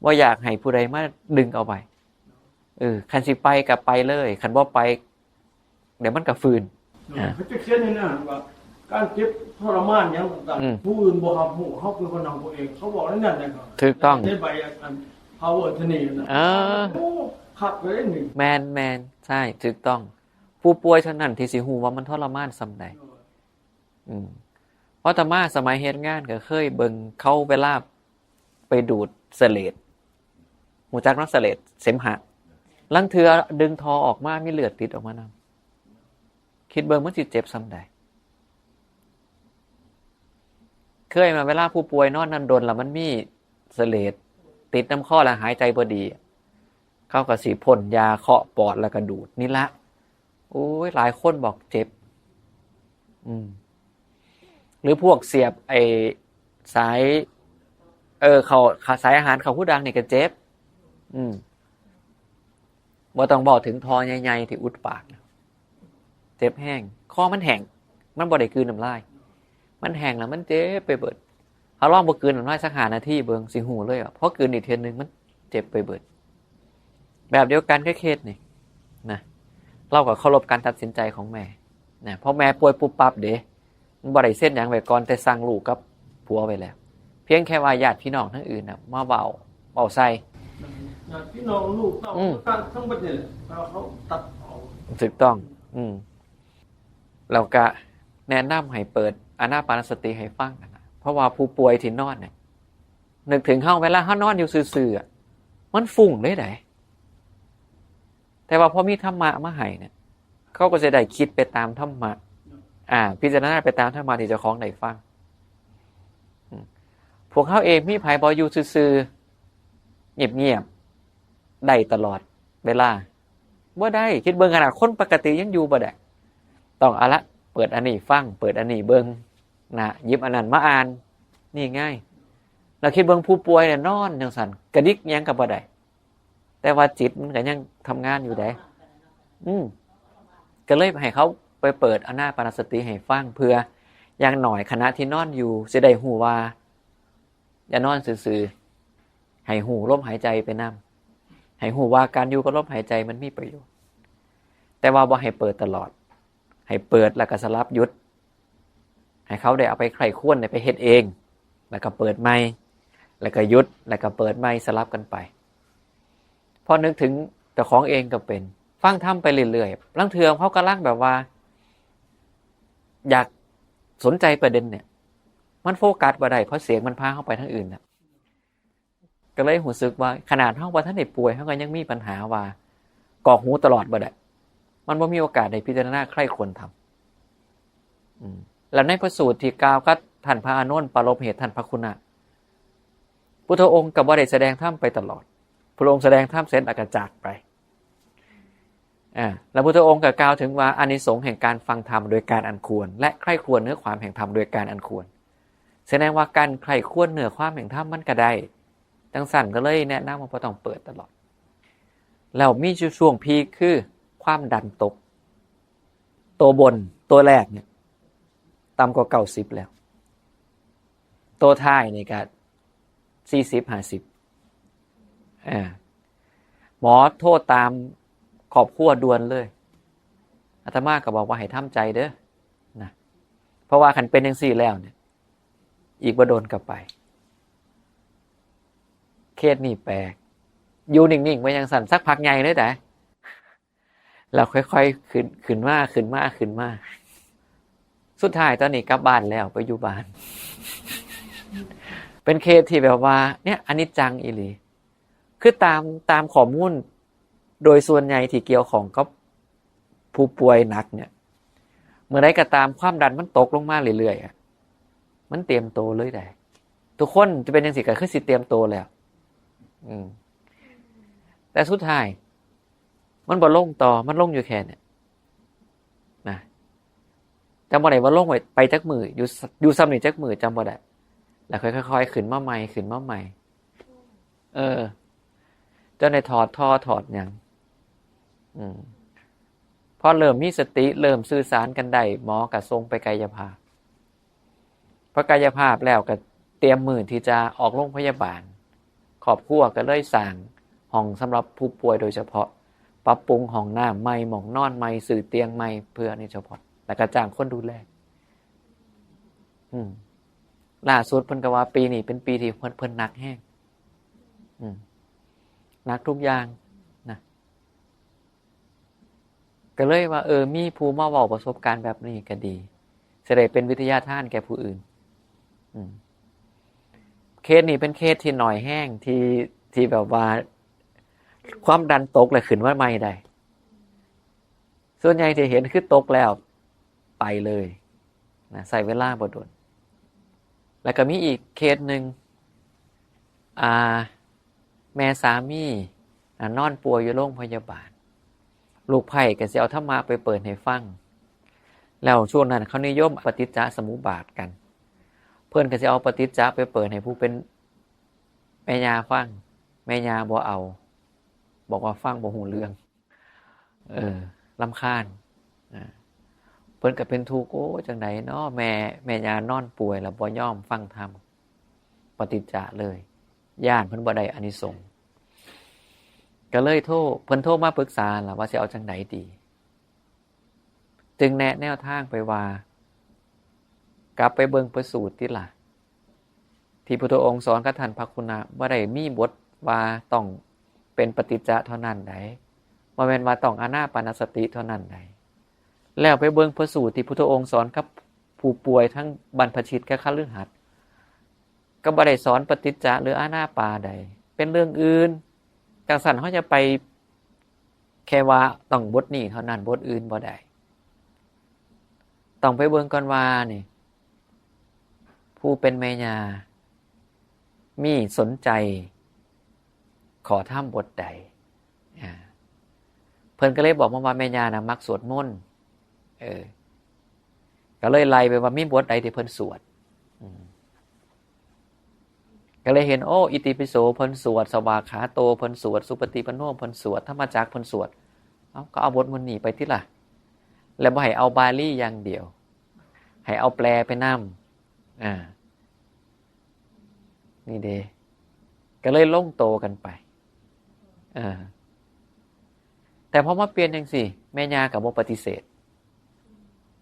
บ่อยากให้ผู้ใดมาดึงเอาไป เออ คันสิไปก็ไปเลย คันบ่ไป เดี๋ยวมันก็ฟื้น อ่า เขาจะเขียนในนั้นว่า การเจ็บทรมานอย่างต่าง อืม ๆผู้อื่นบ่รับรู้เขาเป็นคนนำตัวเอง เขาบอกในนั้นนะครับ ถูกต้อง ในใบอัน power of attorney นะ เออ โอ้ขับไปได้หนึ่ง แมนแมนใช่ ถูกต้อง ผู้ป่วยเท่านั้นที่สิรู้ว่ามันทรมานส่ำใด อืม เพราะอาตมาสมัยเฮ็ดงานก็เคยเบิ่งเขาเวลาไปดูดเสลด ฮู้จักเนาะ เสลด เสมหะ ลางเทื่อดึงท่อออกมามีเลือดติดออกมานำ คิดเบิ่งมันสิเจ็บส่ำใด เคยมาเวลาผู้ป่วยนอนนำดนแล้วมันมีเสลดติดนำคอแล้วหายใจบ่ดี เขาก็สิพ่นยาเคาะปอดแล้วก็ดูดนี่ละ โอ้ย หลายคนบอกเจ็บ อืม หรือพวกเสียบไอ้สาย เออ เขา เขา สายอาหารเข้าหูดังนี่ก็เจ็บ อืม บ่ต้องบอกถึงท่อใหญ่ๆที่อุดปากนะ เจ็บแฮง คอมันแห้ง มันบ่ได้กลืนน้ำลาย มันแห้งแล้วมันเจ็บไปเบิด เฮาลองบ่กลืนน้ำลายสักห้านาทีเบิ่ง สิฮู้เลยว่าพอกลืนอีกเทื่อนึงมันเจ็บไปเบิด แบบเดียวกันกับเคสนี่นะ เราก็เคารพการตัดสินใจของแม่นะ เพราะแม่ป่วยปุ๊บปั๊บเด้ มันบ่ได้เซ็นหยังไว้ก่อน แต่สั่งลูกกับผัวไว้แล้ว เพียงแค่ว่าญาติพี่น้องทั้งอื่นน่ะ มาเว้า เว้าใส่ ญาติพี่น้องลูกเต้า อืม ทั้งทั้งประเทศแล้วเขาตัดเอา ถูกต้อง อืม แล้วก็แนะนำให้เปิดอานาปานสติให้ฟังนะ เพราะว่าผู้ป่วยที่นอนเนี่ย นึกถึงเฮาเวลาเฮานอนอยู่ซื่อๆอะ มันฟุ้งเลยได แต่ว่าพอมีธรรมะมาให้เนี่ย เขาก็จะได้คิดไปตามธรรมะ อ่า พิจารณาไปตามธรรมะที่เจ้าของได้ฟัง อืม พวกเขาเองมีไผบ่อยู่ซื่อๆ เงียบๆ ได้ตลอดเวลา บ่ได้ คิดเบิ่งขนาดคนปกติยังอยู่บ่ได้ ต้องเอาละ เปิดอันนี้ฟัง เปิดอันนี้เบิ่งนะ หยิบอันนั้นมาอ่าน นี่ง่าย เราคิดเบิ่งผู้ป่วยเนี่ยนอนจังซั่น กระดิกหยังก็บ่ได้ แต่ว่าจิตมันก็ยังทำงานอยู่เด้ อืม ก็เลยให้เขาไปเปิดอานาปานสติให้ฟัง เพื่ออย่างน้อยขณะที่นอนอยู่ สิได้ฮู้ว่า อย่านอนซื่อๆ ให้ฮู้ลมหายใจไปนำ ให้ฮู้ว่าการอยู่กับลมหายใจมันมีประโยชน์ แต่ว่าบ่ให้เปิดตลอด ให้เปิดแล้วก็สลับหยุด ให้เขาได้เอาไปใคร่ครวญ ได้ไปเฮ็ดเอง แล้วก็เปิดใหม่ แล้วก็หยุด แล้วก็เปิดใหม่ สลับกันไป พอนึกถึงเจ้าของเองก็เป็น ฟังธรรมไปเรื่อยๆ ลางเทื่อเขากำลังแบบว่า อยากสนใจประเด็นเนี่ย มันโฟกัสบ่ได้ เพราะเสียงมันพาเขาไปทางอื่นน่ะ ก ก็เลยรู้สึกว่าขนาดเฮาบ่ทันได้ป่วย เฮาก็ยังมีปัญหาว่ากอกหูตลอดบ่ได้ มันบ่มีโอกาสได้พิจารณาใคร่ครวญธรรม อืม แล้วในพระสูตรที่กล่าวกับท่านพระอานนท์ปรารภเหตุท่านพระคุณะ พุทธองค์ก็บ่ได้แสดงธรรมไปตลอด พระองค์แสดงธรรมเสร็จแล้วก็จากไป อ่า แล้วพุทธองค์ก็กล่าวถึงว่าอานิสงส์แห่งการฟังธรรมโดยการอันควร และใคร่ครวญเนื้อความแห่งธรรมโดยการอันควร แสดงว่าการใคร่ครวญเนื้อความแห่งธรรมมันก็ได้ จังซั่นก็เลยแนะนำว่าบ่ต้องเปิดตลอด แล้วมีอยู่ช่วงพีคคือความดันตก ตัวบนตัวแรกเนี่ย ต่ำกว่าเก้าสิบแล้ว ตัวท้ายนี่ก็สี่สิบ ห้าสิบ อ่า หมอโทรตามครอบครัวด่วนเลย อาตมาก็บอกว่าให้ทำใจเด้อ นะ เพราะว่าคันเป็นจังซี่แล้วเนี่ย อีกบ่โดนก็ไป เคสนี่แปลก อยู่นิ่งๆ ไว้จังซั่น สักพักใหญ่เลยเด้ แล้วค่อยๆ ขึ้น ขึ้นมา ขึ้นมา ขึ้นมา สุดท้ายตอนนี้กลับบ้านแล้ว ไปอยู่บ้าน เป็นเคสที่แบบว่า เนี่ย อนิจจังอีหลี คือตาม ตามข้อมูล โดยส่วนใหญ่ที่เกี่ยวข้องกับผู้ป่วยหนักเนี่ย เมื่อใดก็ตามความดันมันตกลงมาเรื่อยๆอะ มันเตรียมตัวเลยได้ ทุกคนจะเป็นจังซี่ก็คือสิเตรียมตัวแล้ว อืม แต่สุดท้าย มันบ่ลงต่อ มันลงอยู่แค่เนี่ย นะ จำบ่ได้ว่าลงไว้ไปจักมื้อ อยู่ อยู่ส่ำนี่จักมื้อ จำบ่ได้ แล้วค่อยๆ ขึ้นมาใหม่ ขึ้นมาใหม่ เออ จนได้ถอดท่อถอดหยัง อืม พอเริ่มมีสติ เริ่มสื่อสารกันได้ หมอก็ส่งไปกายภาพ พอกายภาพแล้วก็เตรียมมื้อที่จะออกโรงพยาบาล ครอบครัวก็เลยสร้างห้องสำหรับผู้ป่วยโดยเฉพาะ ปรับปรุงห้องน้ำใหม่ หม่องนอนใหม่ ซื้อเตียงใหม่ เพื่อนี่เฉพาะ แล้วก็จ้างคนดูแล อืม ล่าสุดเพิ่นก็ว่าปีนี้เป็นปีที่เพิ่น เพิ่นหนักแฮง อืม หนักทุกอย่างนะ ก็เลยว่า เออ มีผู้มาเว้าประสบการณ์แบบนี้ก็ดี สิได้เป็นวิทยาทานแก่ผู้อื่น อืม เคสนี้เป็นเคสที่น้อยแฮง ที่ ที่แบบว่า ความดันตกแล้วขึ้นมาใหม่ได้ ส่วนใหญ่ที่เห็นคือตกแล้วไปเลยนะ ใช้เวลาบ่โดน แล้วก็มีอีกเคสหนึ่ง อ่า แม่สามี อ่ะ นอนป่วยอยู่โรงพยาบาล ลูกไพร่ก็สิเอาธรรมะไปเปิดให้ฟัง แล้วช่วงนั้นเขานิยมปฏิจจสมุปบาทกัน เพิ่นก็สิเอาปฏิจจะไปเปิดให้ผู้เป็นแม่ย่าฟัง แม่ย่าบ่เอา บอกว่าฟังบ่ฮู้เรื่อง เออ รำคาญ อ่า เพิ่นก็เป็นทุกข์ โอ้ จังใดเนาะ แม่ แม่ย่านอนป่วยแล้วบ่ยอมฟังธรรม ปฏิจจะเลย ย้านเพิ่นบ่ได้อานิสงส์ ก็เลยโทร เพิ่นโทรมาปรึกษาล่ะว่าสิเอาจังใดดี จึงแนะแนวทางไปว่า กลับไปเบิ่งพระสูตรติล่ะ ที่พุทธองค์สอนกับท่านพระคุณะ บ่ได้มีบทว่าต้องเป็นปฏิจจะเท่านั้นใด บ่แม่นว่าต้องอานาปานสติเท่านั้นใด แล้วไปเบิ่งพระสูตรที่พุทธองค์สอนกับผู้ป่วยทั้งบรรพชิตกับคฤหัสถ์ ก็บ่ได้สอนปฏิจจะหรืออานาปาใด เป็นเรื่องอื่น จังซั่นเฮาจะไปแค่ว่าต้องบทนี้เท่านั้น บทอื่นบ่ได้ ต้องไปเบิ่งก่อนว่านี่ ผู้เป็นแม่ย่ามีสนใจขอธรรมบทใด อ่า เพิ่นก็เลยบอกมาว่าแม่ย่านะมักสวดมนต์ เออ ก็เลยไล่ไปว่ามีบทใดที่เพิ่นสวด อืม ก็เลยเห็น โอ้ อิติปิโสเพิ่นสวด สวากขาโตเพิ่นสวด สุปฏิปันโนเพิ่นสวด ธรรมจักรเพิ่นสวด เอ้า ก็เอาบทหมู่นี้ไปติล่ะ แล้วบ่ให้เอาบาลีอย่างเดียว ให้เอาแปลไปนำ อ่า นี่เด้ ก็เลยลงโตกันไป เออ แต่พอมาเปลี่ยนจังซี่ แม่ย่าก็บ่ปฏิเสธ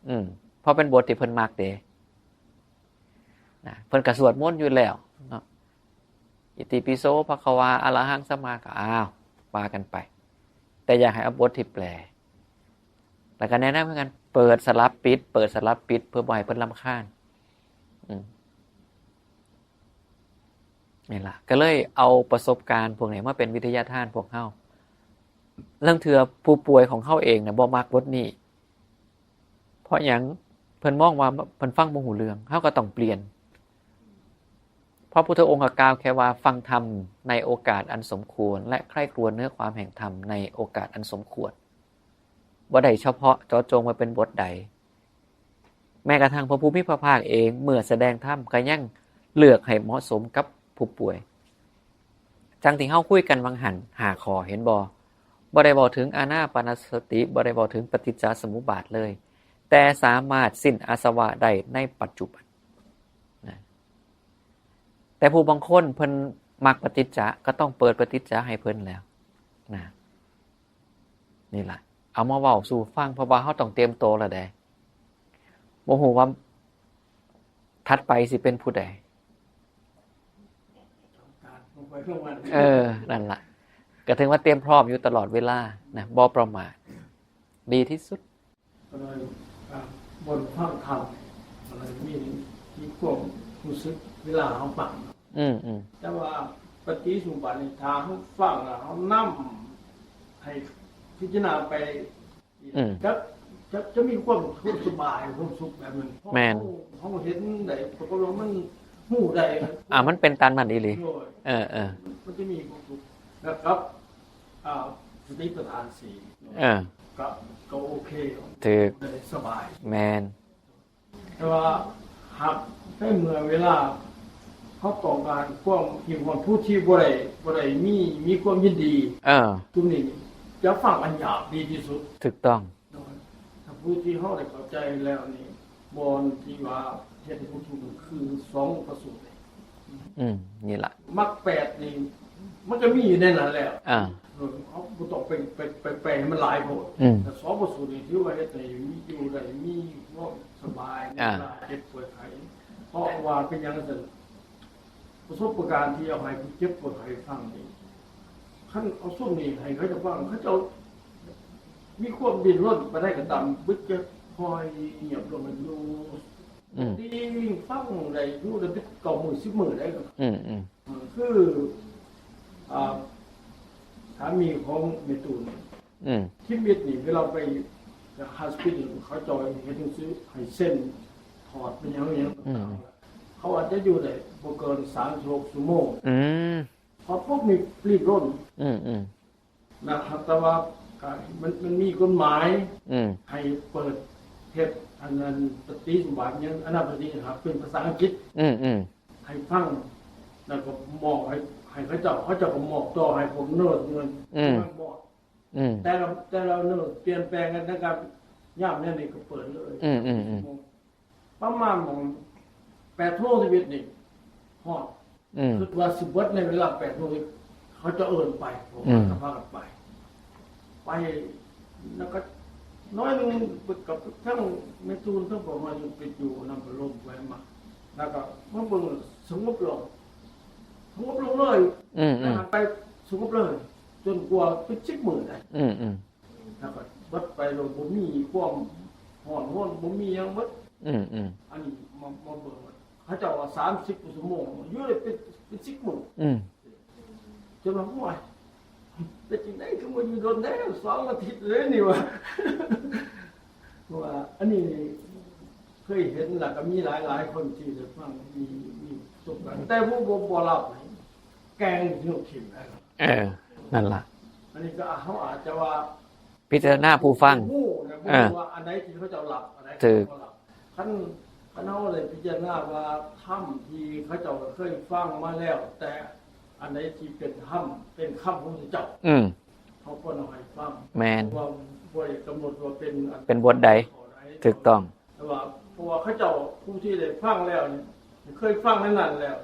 อืม เพราะเป็นบทที่เพิ่นมักเด้ นะ เพิ่นก็สวดมนต์อยู่แล้วเนาะ อิติปิโสภะคะวา อะระหังสัมมา ก็ อ้าว ว่ากันไป แต่อยากให้เอาบทที่แปล แล้วก็แนะนำให้กันเปิดสลับปิด เปิดสลับปิด เพื่อบ่ให้เพิ่นรำคาญ อืม นี่ล่ะ ก็เลยเอาประสบการณ์พวกนี้มาเป็นวิทยาทานพวกเฮา ลางเทื่อผู้ป่วยของเฮาเองน่ะบ่มักบทนี้ เพราะหยัง เพิ่นมองว่าเพิ่นฟังบ่ฮู้เรื่อง เฮาก็ต้องเปลี่ยน พระพุทธองค์ก็กล่าวแค่ว่าฟังธรรมในโอกาสอันสมควร และใคร่ครวญเนื้อความแห่งธรรมในโอกาสอันสมควร บ่ได้เฉพาะเจาะจงว่าเป็นบทใด แม้กระทั่งพระผู้มีพระภาคเองเมื่อแสดงธรรมก็ยังเลือกให้เหมาะสมกับผู้ป่วย จั่งที่เฮาคุยกันหว่างหั้นห้าข้อ เห็นบ่ บ่ได้เว้าถึงอานาปานสติ บ่ได้เว้าถึงปฏิจจสมุปบาทเลย แต่สามารถสิ้นอาสวะได้ในปัจจุบันนะ แต่ผู้บางคนเพิ่นมักปฏิจจะ ก็ต้องเปิดปฏิจจะให้เพิ่นแล้วนะ นี่ล่ะ เอามาเว้าสู่ฟัง เพราะว่าเฮาต้องเตรียมตัวแล้วเด้ บ่ฮู้ว่าถัดไปสิเป็นผู้ใด การลงไปเพื่อวัน เออ นั่นล่ะ ก็ถือว่าเตรียมพร้อมอยู่ตลอดเวลานะ บ่ประมาท ดีที่สุด ก็เลยอ่าบนฟังธรรมอะไรมีมีความรู้สึกเวลาเขาฟัง อืมอืม แต่ว่าปฏิสุบัติในทางเขาฟังอะเขานั่งให้พิจารณาไป อืม จะจะจะมีความสุขสบายความสุขแบบนั้น แม่น เขาเขาเห็นได้ปรากฏว่ามันหูได้ อ่า มันเป็นตามนั้นอีหลี โดย เออเออ มันจะมีความสุขนะครับอ่าสติปัฏฐานสี่ เออ ก็ก็โอเค ถืก ได้สบาย แมน แต่ว่าหากในเมื่อเวลาเขาต้องการความที่ความผู้ที่บ่ได้บ่ได้มีมีความยินดี เออ ตรงนี้จะฟังอันหยาบดีที่สุด ถูกต้อง ถ้าผู้ที่เขาได้เข้าใจแล้วนี่บอนที่ว่าเฮ็ดให้ผู้ทุกข์คือสองประสูตร อืม นี่ล่ะ มรรคแปดนี่มันจะมีอยู่ในนั้นแล้ว อ่า เออเขาบ่ต้องไปไปไปไปให้มันหลายโพด อืม แต่สองประสูตรนี่ถือว่าเฮ็ดให้มีอยู่ได้มีความสบายใน อ่า เวลาเจ็บป่วยไข้เพราะว่าเป็นอย่างนั้นประสบการณ์ที่เอาให้ผู้เจ็บป่วยไข้ฟังนี่คันเอาซุมนี้ให้เขาเจ้าฟังเขาเจ้ามีความดิ้นรนไปได้ก็ตามบึกจะคอยเงียบลงอยู่ อืม ดีฟังได้อยู่ได้เป็นเก้ามื้อสิบมื้อได้ก็ อืมอืม คืออ่าสามีของแม่ตูน อืม ที่มิดนี่เวลาไป hospital เขาจอยเห็นหนังสือให้เซ็นถอดเป็นอย่างอย่าง อืม เขาอาจจะอยู่ได้บ่เกินสามสิบหกชั่วโมง อืม พอปุ๊บนี่รีบร้น อืมอืม นะครับ แต่ว่าก็มันมันมีกฎหมาย อืม ให้เปิดเฮ็ดอันนั้นปฏิบัติยังอันนั้นปฏิบัติครับเป็นภาษาอังกฤษ อืมอืม ให้ฟัง แล้วก็มอบให้ให้เขาเจ้าเขาเจ้าก็มอบต่อให้พวกเนิร์สเงิน อืม มอบ อืม แต่ละแต่ละเนิร์สเปลี่ยนแปลงกันนะครับย่ามเนี่ยนี่ก็เปิดเลย อืมอืมอืม ประมาณหม่องแปดโมงสิบเอ็ดนี่ฮอด อืม คิดว่าสิเบิดในเวลาแปดโมงนี่เขาจะเอิ้นไปผม อืม ก็พากันไป ไปแล้วก็น้อยหนึงกับทั้งแม่ตูนทั้งผมมาอยู่ไปอยู่นำพระลมไว้มา แล้วก็มาเบิ่งสงบลงสงบลงเลย อืมอืม นะครับไปสงบเลย จนกว่าเป็นสิบมื้อได้ อืมอืม แล้วก็เบิดไปโดยบ่มีความฮ้อนฮนบ่มีหยังเบิด อืมอืม อันนี้มามาเบิ่งว่าเขาเจ้าว่าสามสิบกว่าชั่วโมงอยู่ได้เป็นเป็นสิบมื้อ อืม จนว่าโอ้ยเป็นจังได๋คือมาอยู่โดนแท้สองอาทิตย์เลยนี่ว่า เพราะว่าอันนี้เคยเห็นแล้วก็มีหลายๆคนที่ได้ฟังมีมีประสบการณ์แต่ผู้บ่บ่รับนี่แกงอยู่ถิ่นนะครับ เออ นั่นล่ะ อันนี้ก็เขาอาจจะว่า พิจารณาผู้ฟัง ฮู้นะ อ่า ว่าอันไหนที่เขาจะรับอันไหน ถูก เขารับคันคันเขาเลยพิจารณาว่าธรรมที่เขาเจ้าเคยฟังมาแล้ว แต่อันไหนที่เป็นธรรมเป็นคำของพระเจ้า อืม เขาก็เอาให้ฟัง แม่น ว่าบ่ได้กำหนดว่าเป็นอัน เป็นบทใด ข้อใด ถูกต้อง แต่ว่าเพราะว่าเขาเจ้าผู้ที่ได้ฟังแล้วนี่เคยฟังในนั้นแล้ว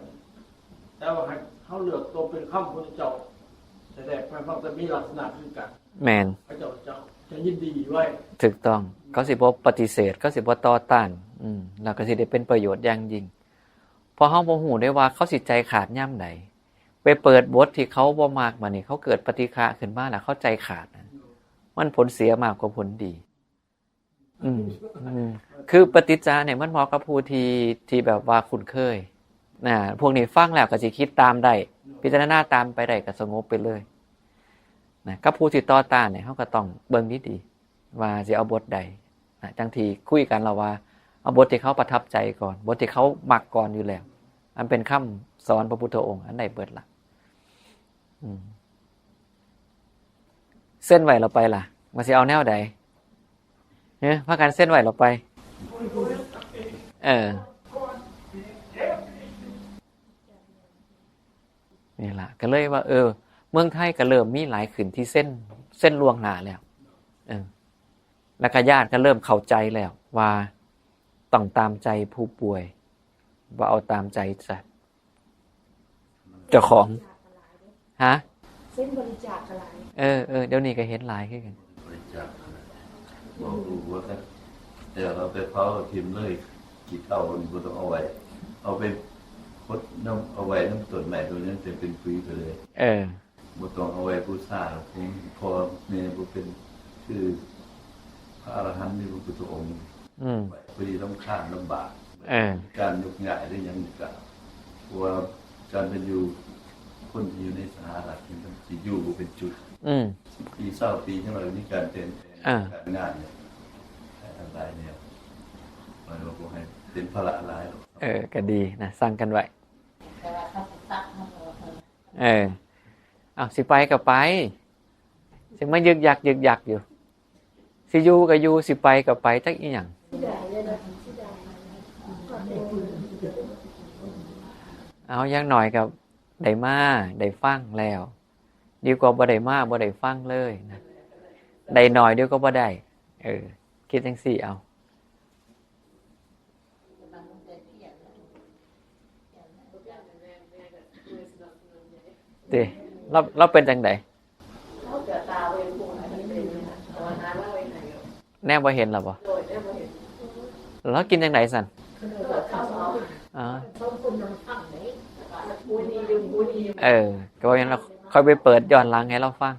แต่ว่าให้เขาเลือกตัวเป็นคำพระเจ้า แต่แรกไปฟังแต่มีลักษณะคือกัน แม่น พระเจ้าเจ้าจะยินดีไว้ ถูกต้อง เขาสิบ่ปฏิเสธ เขาสิบ่ต่อต้าน อืม แล้วก็สิได้เป็นประโยชน์อย่างยิ่ง เพราะเฮาบ่ฮู้ได้ว่าเขาสิใจขาดยามใด ไปเปิดบทที่เขาบ่มัก บัดนี้เขาเกิดปฏิฆะขึ้นมาแล้วเขาใจขาดนะ มันผลเสียมากกว่าผลดี อืม อืม คือปฏิจจาเนี่ยมันเหมาะกับผู้ที่ ที่แบบว่าคุ้นเคย นะ พวกนี้ฟังแล้วก็สิคิดตามได้ พิจารณาตามไปได้ก็สงบไปเลยนะ กับผู้ที่ต่อต้านเนี่ย เฮาก็ต้องเบิ่งดีๆ ว่าสิเอาบทใดนะ จังที่คุยกันแล้วว่า เอาบทที่เขาประทับใจก่อน บทที่เขามักก่อนอยู่แล้ว อันเป็นคำสอนพระพุทธองค์ อันใดเบิดละ อืม เซ็นไว้แล้วไปล่ะ ว่าสิเอาแนวใด เฮ้ย พากันเซ็นไว้แล้วไป เออ นี่ล่ะ ก็เลยว่า เออ เมืองไทยก็เริ่มมีหลายขึ้นที่เซ็น เซ็นล่วงหน้าแล้ว เออ แล้วก็ญาติก็เริ่มเข้าใจแล้วว่าต้องตามใจผู้ป่วย บ่เอาตามใจจะ เจ้าของ ฮะ เซ็นบริจาคก็หลาย เออ เออ เดี๋ยวนี้ก็เห็นหลายคือกัน บริจาค บอกลูกว่า แต่เราไปเผาถิ่มเลย ขี้เถ้ามันบ่ต้องเอาไว้ เอาไปพดน้ำ เอาไว้น้ำต้นไม้ตัวนั้นจะเป็นปุ๋ยไปเลย เออ บ่ต้องเอาไว้บูชา ของพ่อแม่บ่เป็น คือพระอรหันต์นี่พระพุทธองค์ อืม พอดีรำคาญลำบาก เออ การยกย้ายหรือหยังนี่ก็ เพราะว่าการเป็นอยู่ คนที่อยู่ในสหรัฐนี่มันสิอยู่บ่เป็นจุด อืม ปี ซาวปี จังหวะมีการเปลี่ยนแปลง อ่า การงานเนี่ย หลายแนว มันก็บ่ให้เป็นภาระหลายหรอก เออ ก็ดีนะ สั่งกันไว้ เออ เอา สิไปก็ไป สิมายึกยักยึกยักอยู่ สิอยู่ก็อยู่ สิไปก็ไป จักอีหยัง เอา อย่างน้อยก็ได้มา ได้ฟังแล้ว ดีกว่าบ่ได้มา บ่ได้ฟังเลยนะ ได้น้อยเดียวก็บ่ได้ เออ คิดจังซี่เอา ติ เรา เราเป็นจังใด แนมบ่เห็นแล้วบ่ แล้วกินจังใดสั่น อ๋อ เออ ก็ว่าอย่างนั้น เราค่อยไปเปิดย้อนหลังให้เราฟัง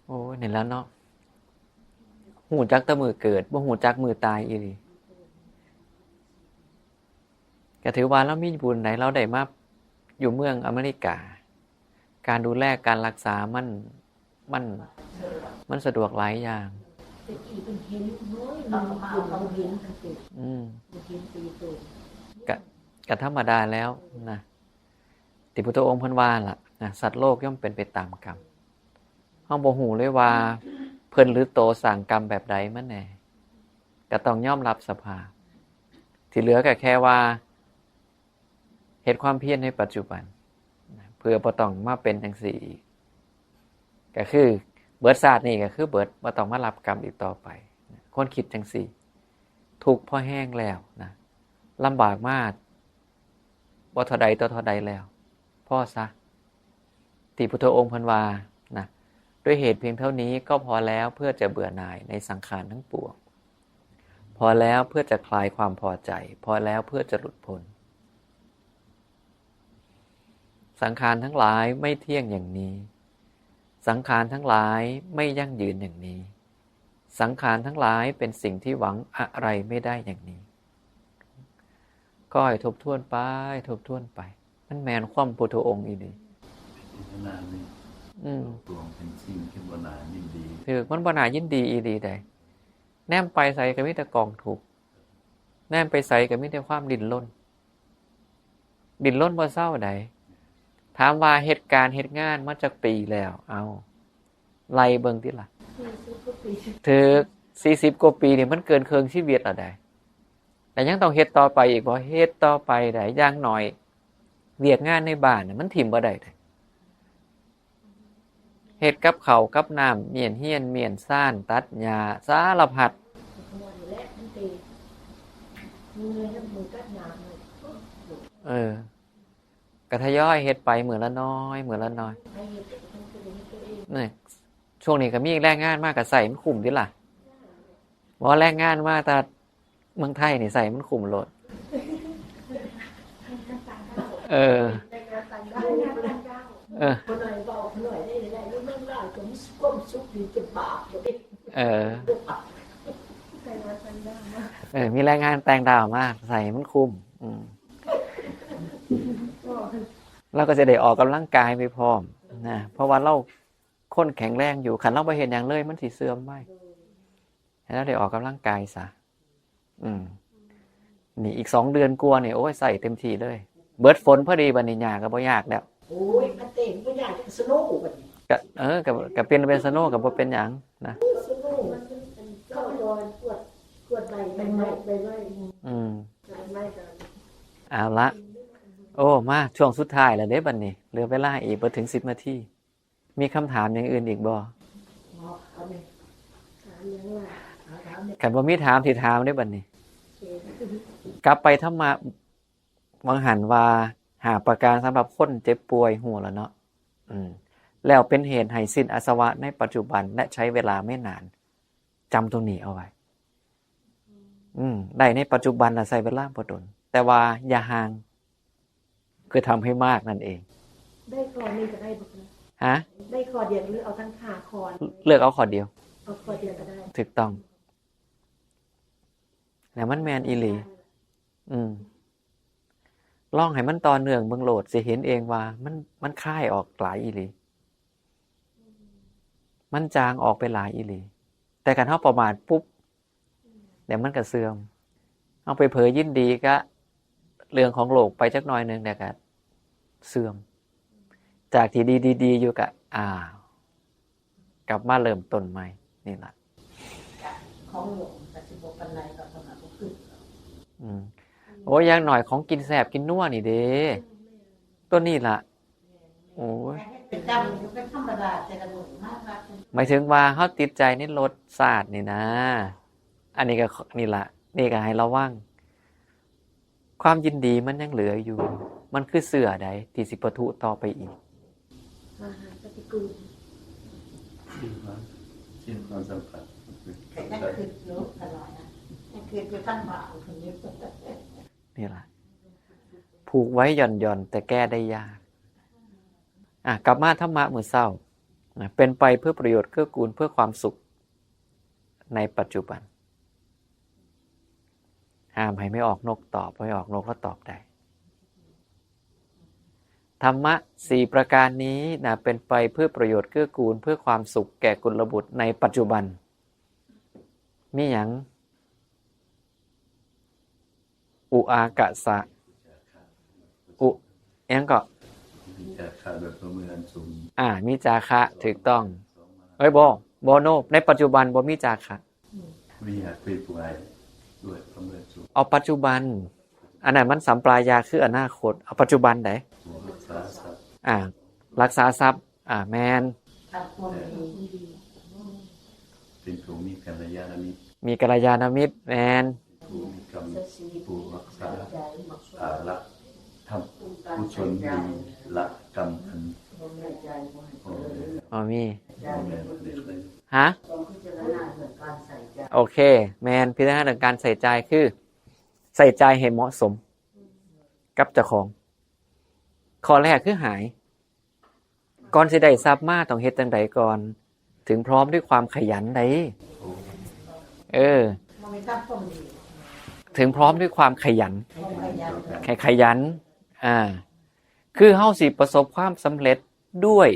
โอ้ นี่แหล้วเนาะ ฮู้จักแต่มื้อเกิด บ่ฮู้จักมื้อตายอีหลี ก็ถือว่าเรามีบุญได้ เราได้มาอยู่เมืองอเมริกา การดูแลการรักษามัน มัน มันสะดวกหลายอย่าง แต่กี้เพิ่นเห็นน้อยหนึ่ง เพิ่นบ่เห็นตั้งแต่ อืม บ่เห็นตีโต ก็ ก็ธรรมดาแล้วนะ ที่พุทธองค์เพิ่นว่าล่ะนะ สัตว์โลกย่อมเป็นไปตามกรรม เฮาบ่ฮู้เลยว่าเพิ่นหรือโตสร้างกรรมแบบใดมาแน่ ก็ต้องยอมรับสภาพ ที่เหลือก็แค่ว่า เฮ็ดความเพียรในปัจจุบันนะ เพื่อบ่ต้องมาเป็นจังซี่อีก ก็คือเบิดชาตินี้ก็คือเบิด บ่ต้องมารับกรรมอีกต่อไปนะ คนคิดจังซี่ ทุกข์พอแฮงแล้วนะ ลำบากมาบ่เท่าใดต่อเท่าใดแล้ว พอซะ ที่พุทธองค์เพิ่นว่านะ ด้วยเหตุเพียงเท่านี้ก็พอแล้วเพื่อจะเบื่อหน่ายในสังขารทั้งปวง พอแล้วเพื่อจะคลายความพอใจ พอแล้วเพื่อจะหลุดพ้น สังขารทั้งหลายไม่เที่ยงอย่างนี้ สังขารทั้งหลายไม่ยั่งยืนอย่างนี้ สังขารทั้งหลายเป็นสิ่งที่หวังอะไรไม่ได้อย่างนี้ ก็ให้ทบทวนไป ทบทวนไป มันแม่นความพุทธองค์อีหลี พิจารณานี่ อืม ตัวเป็นสิ่งที่บ่น่ายินดี ถือมันบ่น่ายินดีอีหลีใด แนมไปไสก็มีแต่กองทุกข์ แนมไปไสก็มีแต่ความดิ้นรน ดิ้นรนบ่เซาใด ถามว่าเฮ็ดการเฮ็ดงานมาจักปีแล้ว เอา ไล่เบิ่งติล่ะ สี่สิบกว่าปี ถืก สี่สิบกว่าปีนี่มันเกินครึ่งชีวิตแล้วใด แต่ยังต้องเฮ็ดต่อไปอีกบ่ เฮ็ดต่อไปใด อย่างน้อย เวียกงานในบ้านน่ะมันถิ่มบ่ได้ใด เฮ็ดกับข้าวกับน้ำ เมี้ยนเฮือน เมี้ยนซาน ตัดหญ้า สารพัด เออ ก็ทยอยเฮ็ดไปมื้อละน้อย มื้อละน้อย นี่ ช่วงนี้ก็มีแรงงานมาก็ใช้มันคุ้มติล่ะ บ่แรงงานมาแต่เมืองไทยนี่ใช้มันคุ้มโลด เออ เออ เออ มีแรงงานต่างด้าวมาใช้มันคุ้ม อืม เราก็จะได้ออกกำลังกายไปพร้อมนะ เพราะว่าเราคนแข็งแรงอยู่ คันเราบ่เฮ็ดหยังเลย มันสิเสื่อมไป ให้เราได้ออกกำลังกายซะ อืม นี่อีกสองเดือนกว่านี่ โอ้ย ใส่เต็มที่เลย เบิดฝนพอดี บัดนี้หญ้าก็บ่ยากแล้ว โอ้ย มันเต็ม บ่ยาก สโนว์บัดนี้ ก็ เออ ก็ ก็เป็น เป็นสโนว์ก็บ่เป็นหยังนะ สโนว์ มันเป็น มันเป็น เขาเรียกว่าขวด ขวดใบ ใบไม้ ใบไม้ อืม ใบไม้กัน เอาละ โอ้ มาช่วงสุดท้ายแล้วเด้บัดนี้ เหลือเวลาอีกบ่ถึงสิบนาที มีคำถามอย่างอื่นอีกบ่ อ๋อ เอาเลย ถามยังล่ะ เอาถามเนี่ย คันบ่มีถามสิถามเด้บัดนี้ โอเค กลับไปธรรมะ หว่างหั้นว่า ห้าประการสำหรับคนเจ็บป่วย ฮู้แล้วเนาะ อืม แล้วเป็นเหตุให้สิ้นอาสวะในปัจจุบัน และใช้เวลาไม่นาน จำตรงนี้เอาไว้ อืม ได้ในปัจจุบันน่ะ ใช้เวลาบ่โดน แต่ว่าอย่าห่าง คือทำให้มากนั่นเอง ได้ข้อหนึ่งก็ได้บ่คะ ฮะ ได้ข้อเดียวหรือเอาทั้งห้าข้อ เลือกเอาข้อเดียว เอาข้อเดียวก็ได้ ถูกต้อง แล้วมันแม่นอีหลี อืม ลองให้มันต่อเนื่องเบิ่งโลด สิเห็นเองว่ามัน มันคลายออกหลายอีหลี มันจางออกไปหลายอีหลี แต่คันเฮาประมาทปุ๊บ เดี๋ยวมันก็เสื่อม เฮาไปเผลอยินดีกับเรื่องของโลกไปจักหน่อยหนึ่ง เดี๋ยวก็เสื่อม จากที่ดีๆๆ อยู่ก็ อ้าว กลับมาเริ่มต้นใหม่ นี่ล่ะ ของหลวงก็สิบ่ปานใดดอก สำหรับผู้ขึ้น อืม โอ้ย อย่างน้อยของกินแซ่บกินนัวนี่เด้ ตัวนี้ล่ะ โอ้ย เป็นจำเป็นธรรมดา แต่ละมื้อมากๆ หมายถึงว่าเฮาติดใจในรสชาตินี่นะ อันนี้ก็ นี่ล่ะ นี่ก็ให้ระวัง ความยินดีมันยังเหลืออยู่ มันคือเสื้อใดที่สิปะทุต่อไปอีก อาหารปฏิกูล สิ้นความ สิ้นความสัมผัส แต่ยังคิดอยู่ตลอดนะ ยังคิดอยู่ทั้งบ่าวคนนี้ นี่ล่ะ ผูกไว้หย่อนๆ แต่แก้ได้ยาก อ่ะ กลับมาธรรมะมื้อเช้านะ เป็นไปเพื่อประโยชน์เกื้อกูลเพื่อความสุขในปัจจุบัน ห้ามให้ไม่ออกนกตอบ ไม่ออกนกก็ตอบได้ ธรรมะสี่ประการนี้นะ เป็นไปเพื่อประโยชน์เกื้อกูลเพื่อความสุขแก่กุลบุตรในปัจจุบัน มีหยัง อุอากะสะ อุ หยังก็ มีจาคะแบบประเมินสูง อ่า มีจาคะ ถูกต้อง เอ้ย บ่ บ่ โน ในปัจจุบันบ่มีจาคะ ไม่อยากไปปวายด้วยประเมินสูง เอาปัจจุบัน อันนั้นมันสัมปรายาคืออนาคต เอาปัจจุบันใด รักษาทรัพย์ อ่า รักษาทรัพย์ อ่า แม่น ทำความดี เป็นผู้มีกัลยาณมิตร มีกัลยาณมิตร แม่น ผู้มีกรรม ผู้รักษา อ่า ละทำกุศลดี ละกรรมอัน บ่มี บ่แม่น ฮะ โอเค แม่น พิจารณาเรื่องการใส่ใจคือ ใส่ใจให้เหมาะสมกับเจ้าของ ข้อแรกคือหาย ก่อนสิได้ทรัพย์มาต้องเฮ็ดจั่งใดก่อน ถึงพร้อมด้วยความขยันใด เออ มันไม่ตั้งต้นดี ถึงพร้อมด้วยความขยัน ความขยัน ให้ขยัน อ่า คือเฮาสิประสบความสำเร็จด้วย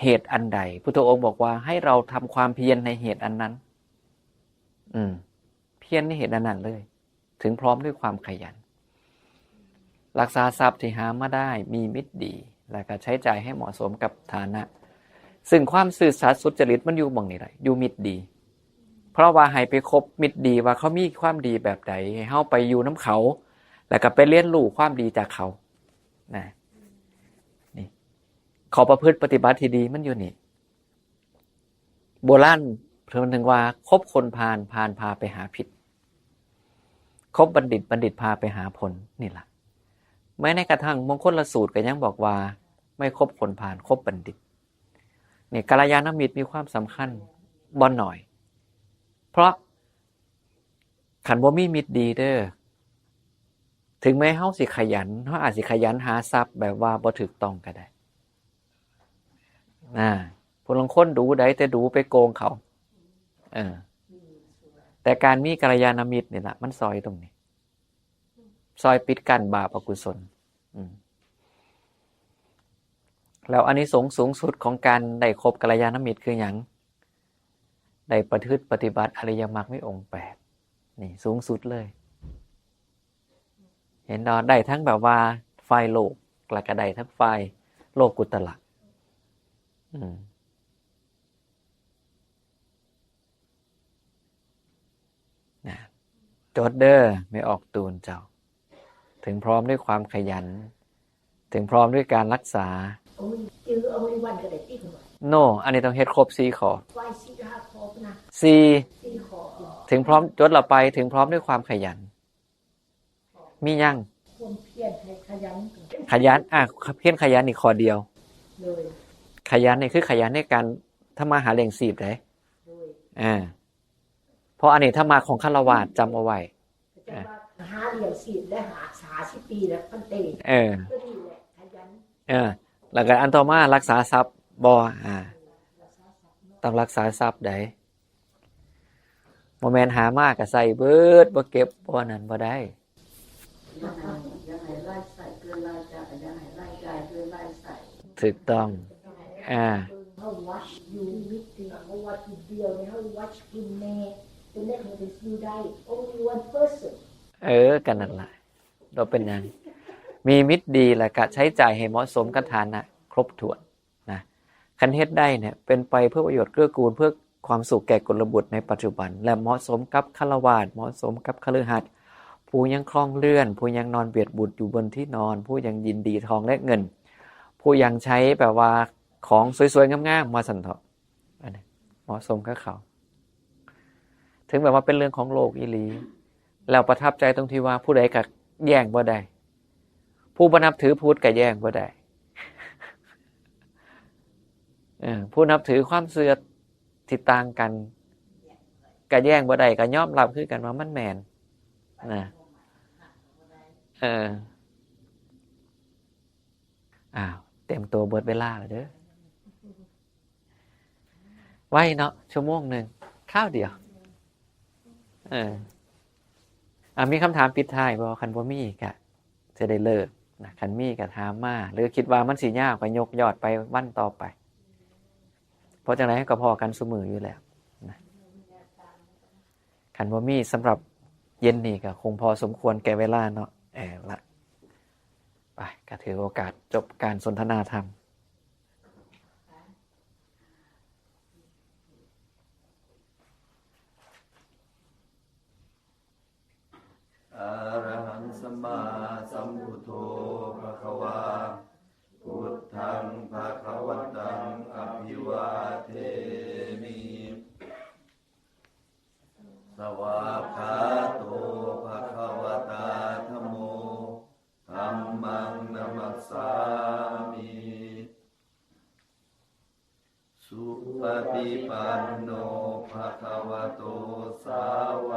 เหตุอันใด พุทธองค์บอกว่าให้เราทำความเพียรในเหตุอันนั้น อืม เพียรในเหตุอันนั้นเลย ถึงพร้อมด้วยความขยัน รักษาทรัพย์ที่หามาได้ มีมิตรดี แล้วก็ใช้จ่ายให้เหมาะสมกับฐานะ ซึ่งความซื่อสัตย์สุจริตมันอยู่หม่องนี้แหละ อยู่มิตรดี เพราะว่าให้ไปคบมิตรดีว่าเขามีความดีแบบใด ให้เฮาไปอยู่นำเขา แล้วก็ไปเรียนรู้ความดีจากเขา นะ นี่ ข้อประพฤติปฏิบัติที่ดีมันอยู่นี่ โบราณเพิ่นถึงว่า คบคนพาล พาลพาไปหาผิด คบบัณฑิต บัณฑิตพาไปหาผล นี่ล่ะ แม้ในกระทั่งมงคลสูตรก็ยังบอกว่า ไม่คบคนพาล คบบัณฑิต นี่ กัลยาณมิตรมีความสำคัญบ่น้อย เพราะคันบ่มีมิตรดีเด้อ ถึงแม้เฮาสิขยัน เฮาอาจสิขยันหาทรัพย์แบบว่าบ่ถูกต้องก็ได้ อ่า ผู้ลางคนดูได้ แต่ดูไปโกงเขา เออ แต่การมีกัลยาณมิตรนี่ล่ะ มันซอยตรงนี้ ซอยปิดกั้นบาปอกุศล อืม แล้วอานิสงส์สูงสุดของการได้คบกัลยาณมิตรคือหยัง? ได้ประพฤติปฏิบัติอริยมรรคมีองค์แปด นี่สูงสุดเลย เห็นบ่? ได้ทั้งแบบว่าฝ่ายโลก แล้วก็ได้ทั้งฝ่ายโลกุตตระ อืม นะ จดเด้อ แม่ออกตูนเจ้า ถึงพร้อมด้วยความขยัน ถึงพร้อมด้วยการรักษา โอ้ย จื้อเอาไว้วันก็ได้ติคุณหมอ โน่ อันนี้ต้องเฮ็ดครบสี่ข้อ ไว้สี่ห้าข้อพุ้นนะ สี่ สี่ข้อพุ้น ถึงพร้อม จดละไป ถึงพร้อมด้วยความขยัน มียัง? ความเพียรให้ขยัน ขยัน อ่ะ เพียรขยันอีกข้อเดียว เลย ขยันนี่คือขยันในการทำมาหาเลี้ยงชีพเด้ เลย อ่า เพราะอันนี้ธรรมะของฆราวาส จำเอาไว้ ก็จะว่าหาเลี้ยงชีพได้ห้า ห้าสิบปีแล้ว พันเต เออ ก็นี่แหละ ขยัน เออ แล้วก็อันต่อมารักษาทรัพย์บ่ อ่า รักษาทรัพย์เนาะ ต้องรักษาทรัพย์ใด บ่แม่นหามาก็ใส่เบิด บ่เก็บ บ่นั่นบ่ได้ อย่าให้ อย่าให้รายใช้เกินรายจ่าย อย่าให้รายจ่ายเกินรายใช้ ถูกต้อง อ่า เฮา watch อยู่ มีมิตร เฮา watch อยู่เดียวเนี่ย เฮา watch กินแน่ เป็นแน่ของเป็นอยู่ได้ only one person เออ กันนั่นล่ะ เราเป็นหยัง มีมิตรดี แล้วก็ใช้จ่ายให้เหมาะสมกับฐานะ ครบถ้วน นะ คันเฮ็ดได้เนี่ย เป็นไปเพื่อประโยชน์เกื้อกูล เพื่อความสุขแก่กุลบุตรในปัจจุบัน และเหมาะสมกับฆราวาส เหมาะสมกับคฤหัสถ์ ผู้ยังครองเรือน ผู้ยังนอนเบียดบุตรอยู่บนที่นอน ผู้ยังยินดีทองและเงิน ผู้ยังใช้แบบว่าของสวยๆ งามๆ ว่าซั่นเถาะ อันนี้เหมาะสมกับเขา ถึงแบบว่าเป็นเรื่องของโลกอีหลี แล้วประทับใจตรงที่ว่าผู้ใดก็แย่งบ่ได้ ผู้บ่นับถือพุทธก็แย่งบ่ได้ เออ ผู้นับถือความเชื่อที่ต่างกัน ก็แย่งบ่ได้ ก็ยอมรับคือกันว่ามันแม่น นะ เออ อ้าว เตรียมตัวเบิดเวลาแล้วเด้อ ไวเนาะ ชั่วโมงหนึ่ง คราวเดียว เออ อ่ะ มีคำถามปิดท้ายบ่? คันบ่มีก็จะได้เลิกนะ คันมีก็ถามมา หรือคิดว่ามันสิยาวก็ยกยอดไปวันต่อไป เพราะจั่งใดก็พ้อกันซุมื้ออยู่แล้วนะ คันบ่มี สำหรับเย็นนี้ก็คงพอสมควรแก่เวลาเนาะ เออละ ไป ก็ถือโอกาสจบการสนทนาธรรม อะระหัง สัมมาสัมพุทโธ ภะคะวา พุทธัง ภะคะวันตัง อะภิวาเทมิ สวากขาโต ภะคะวะตา ธัมโม ธัมมัง นะมัสสามิ สุปฏิปันโน ภะคะวะโต สาว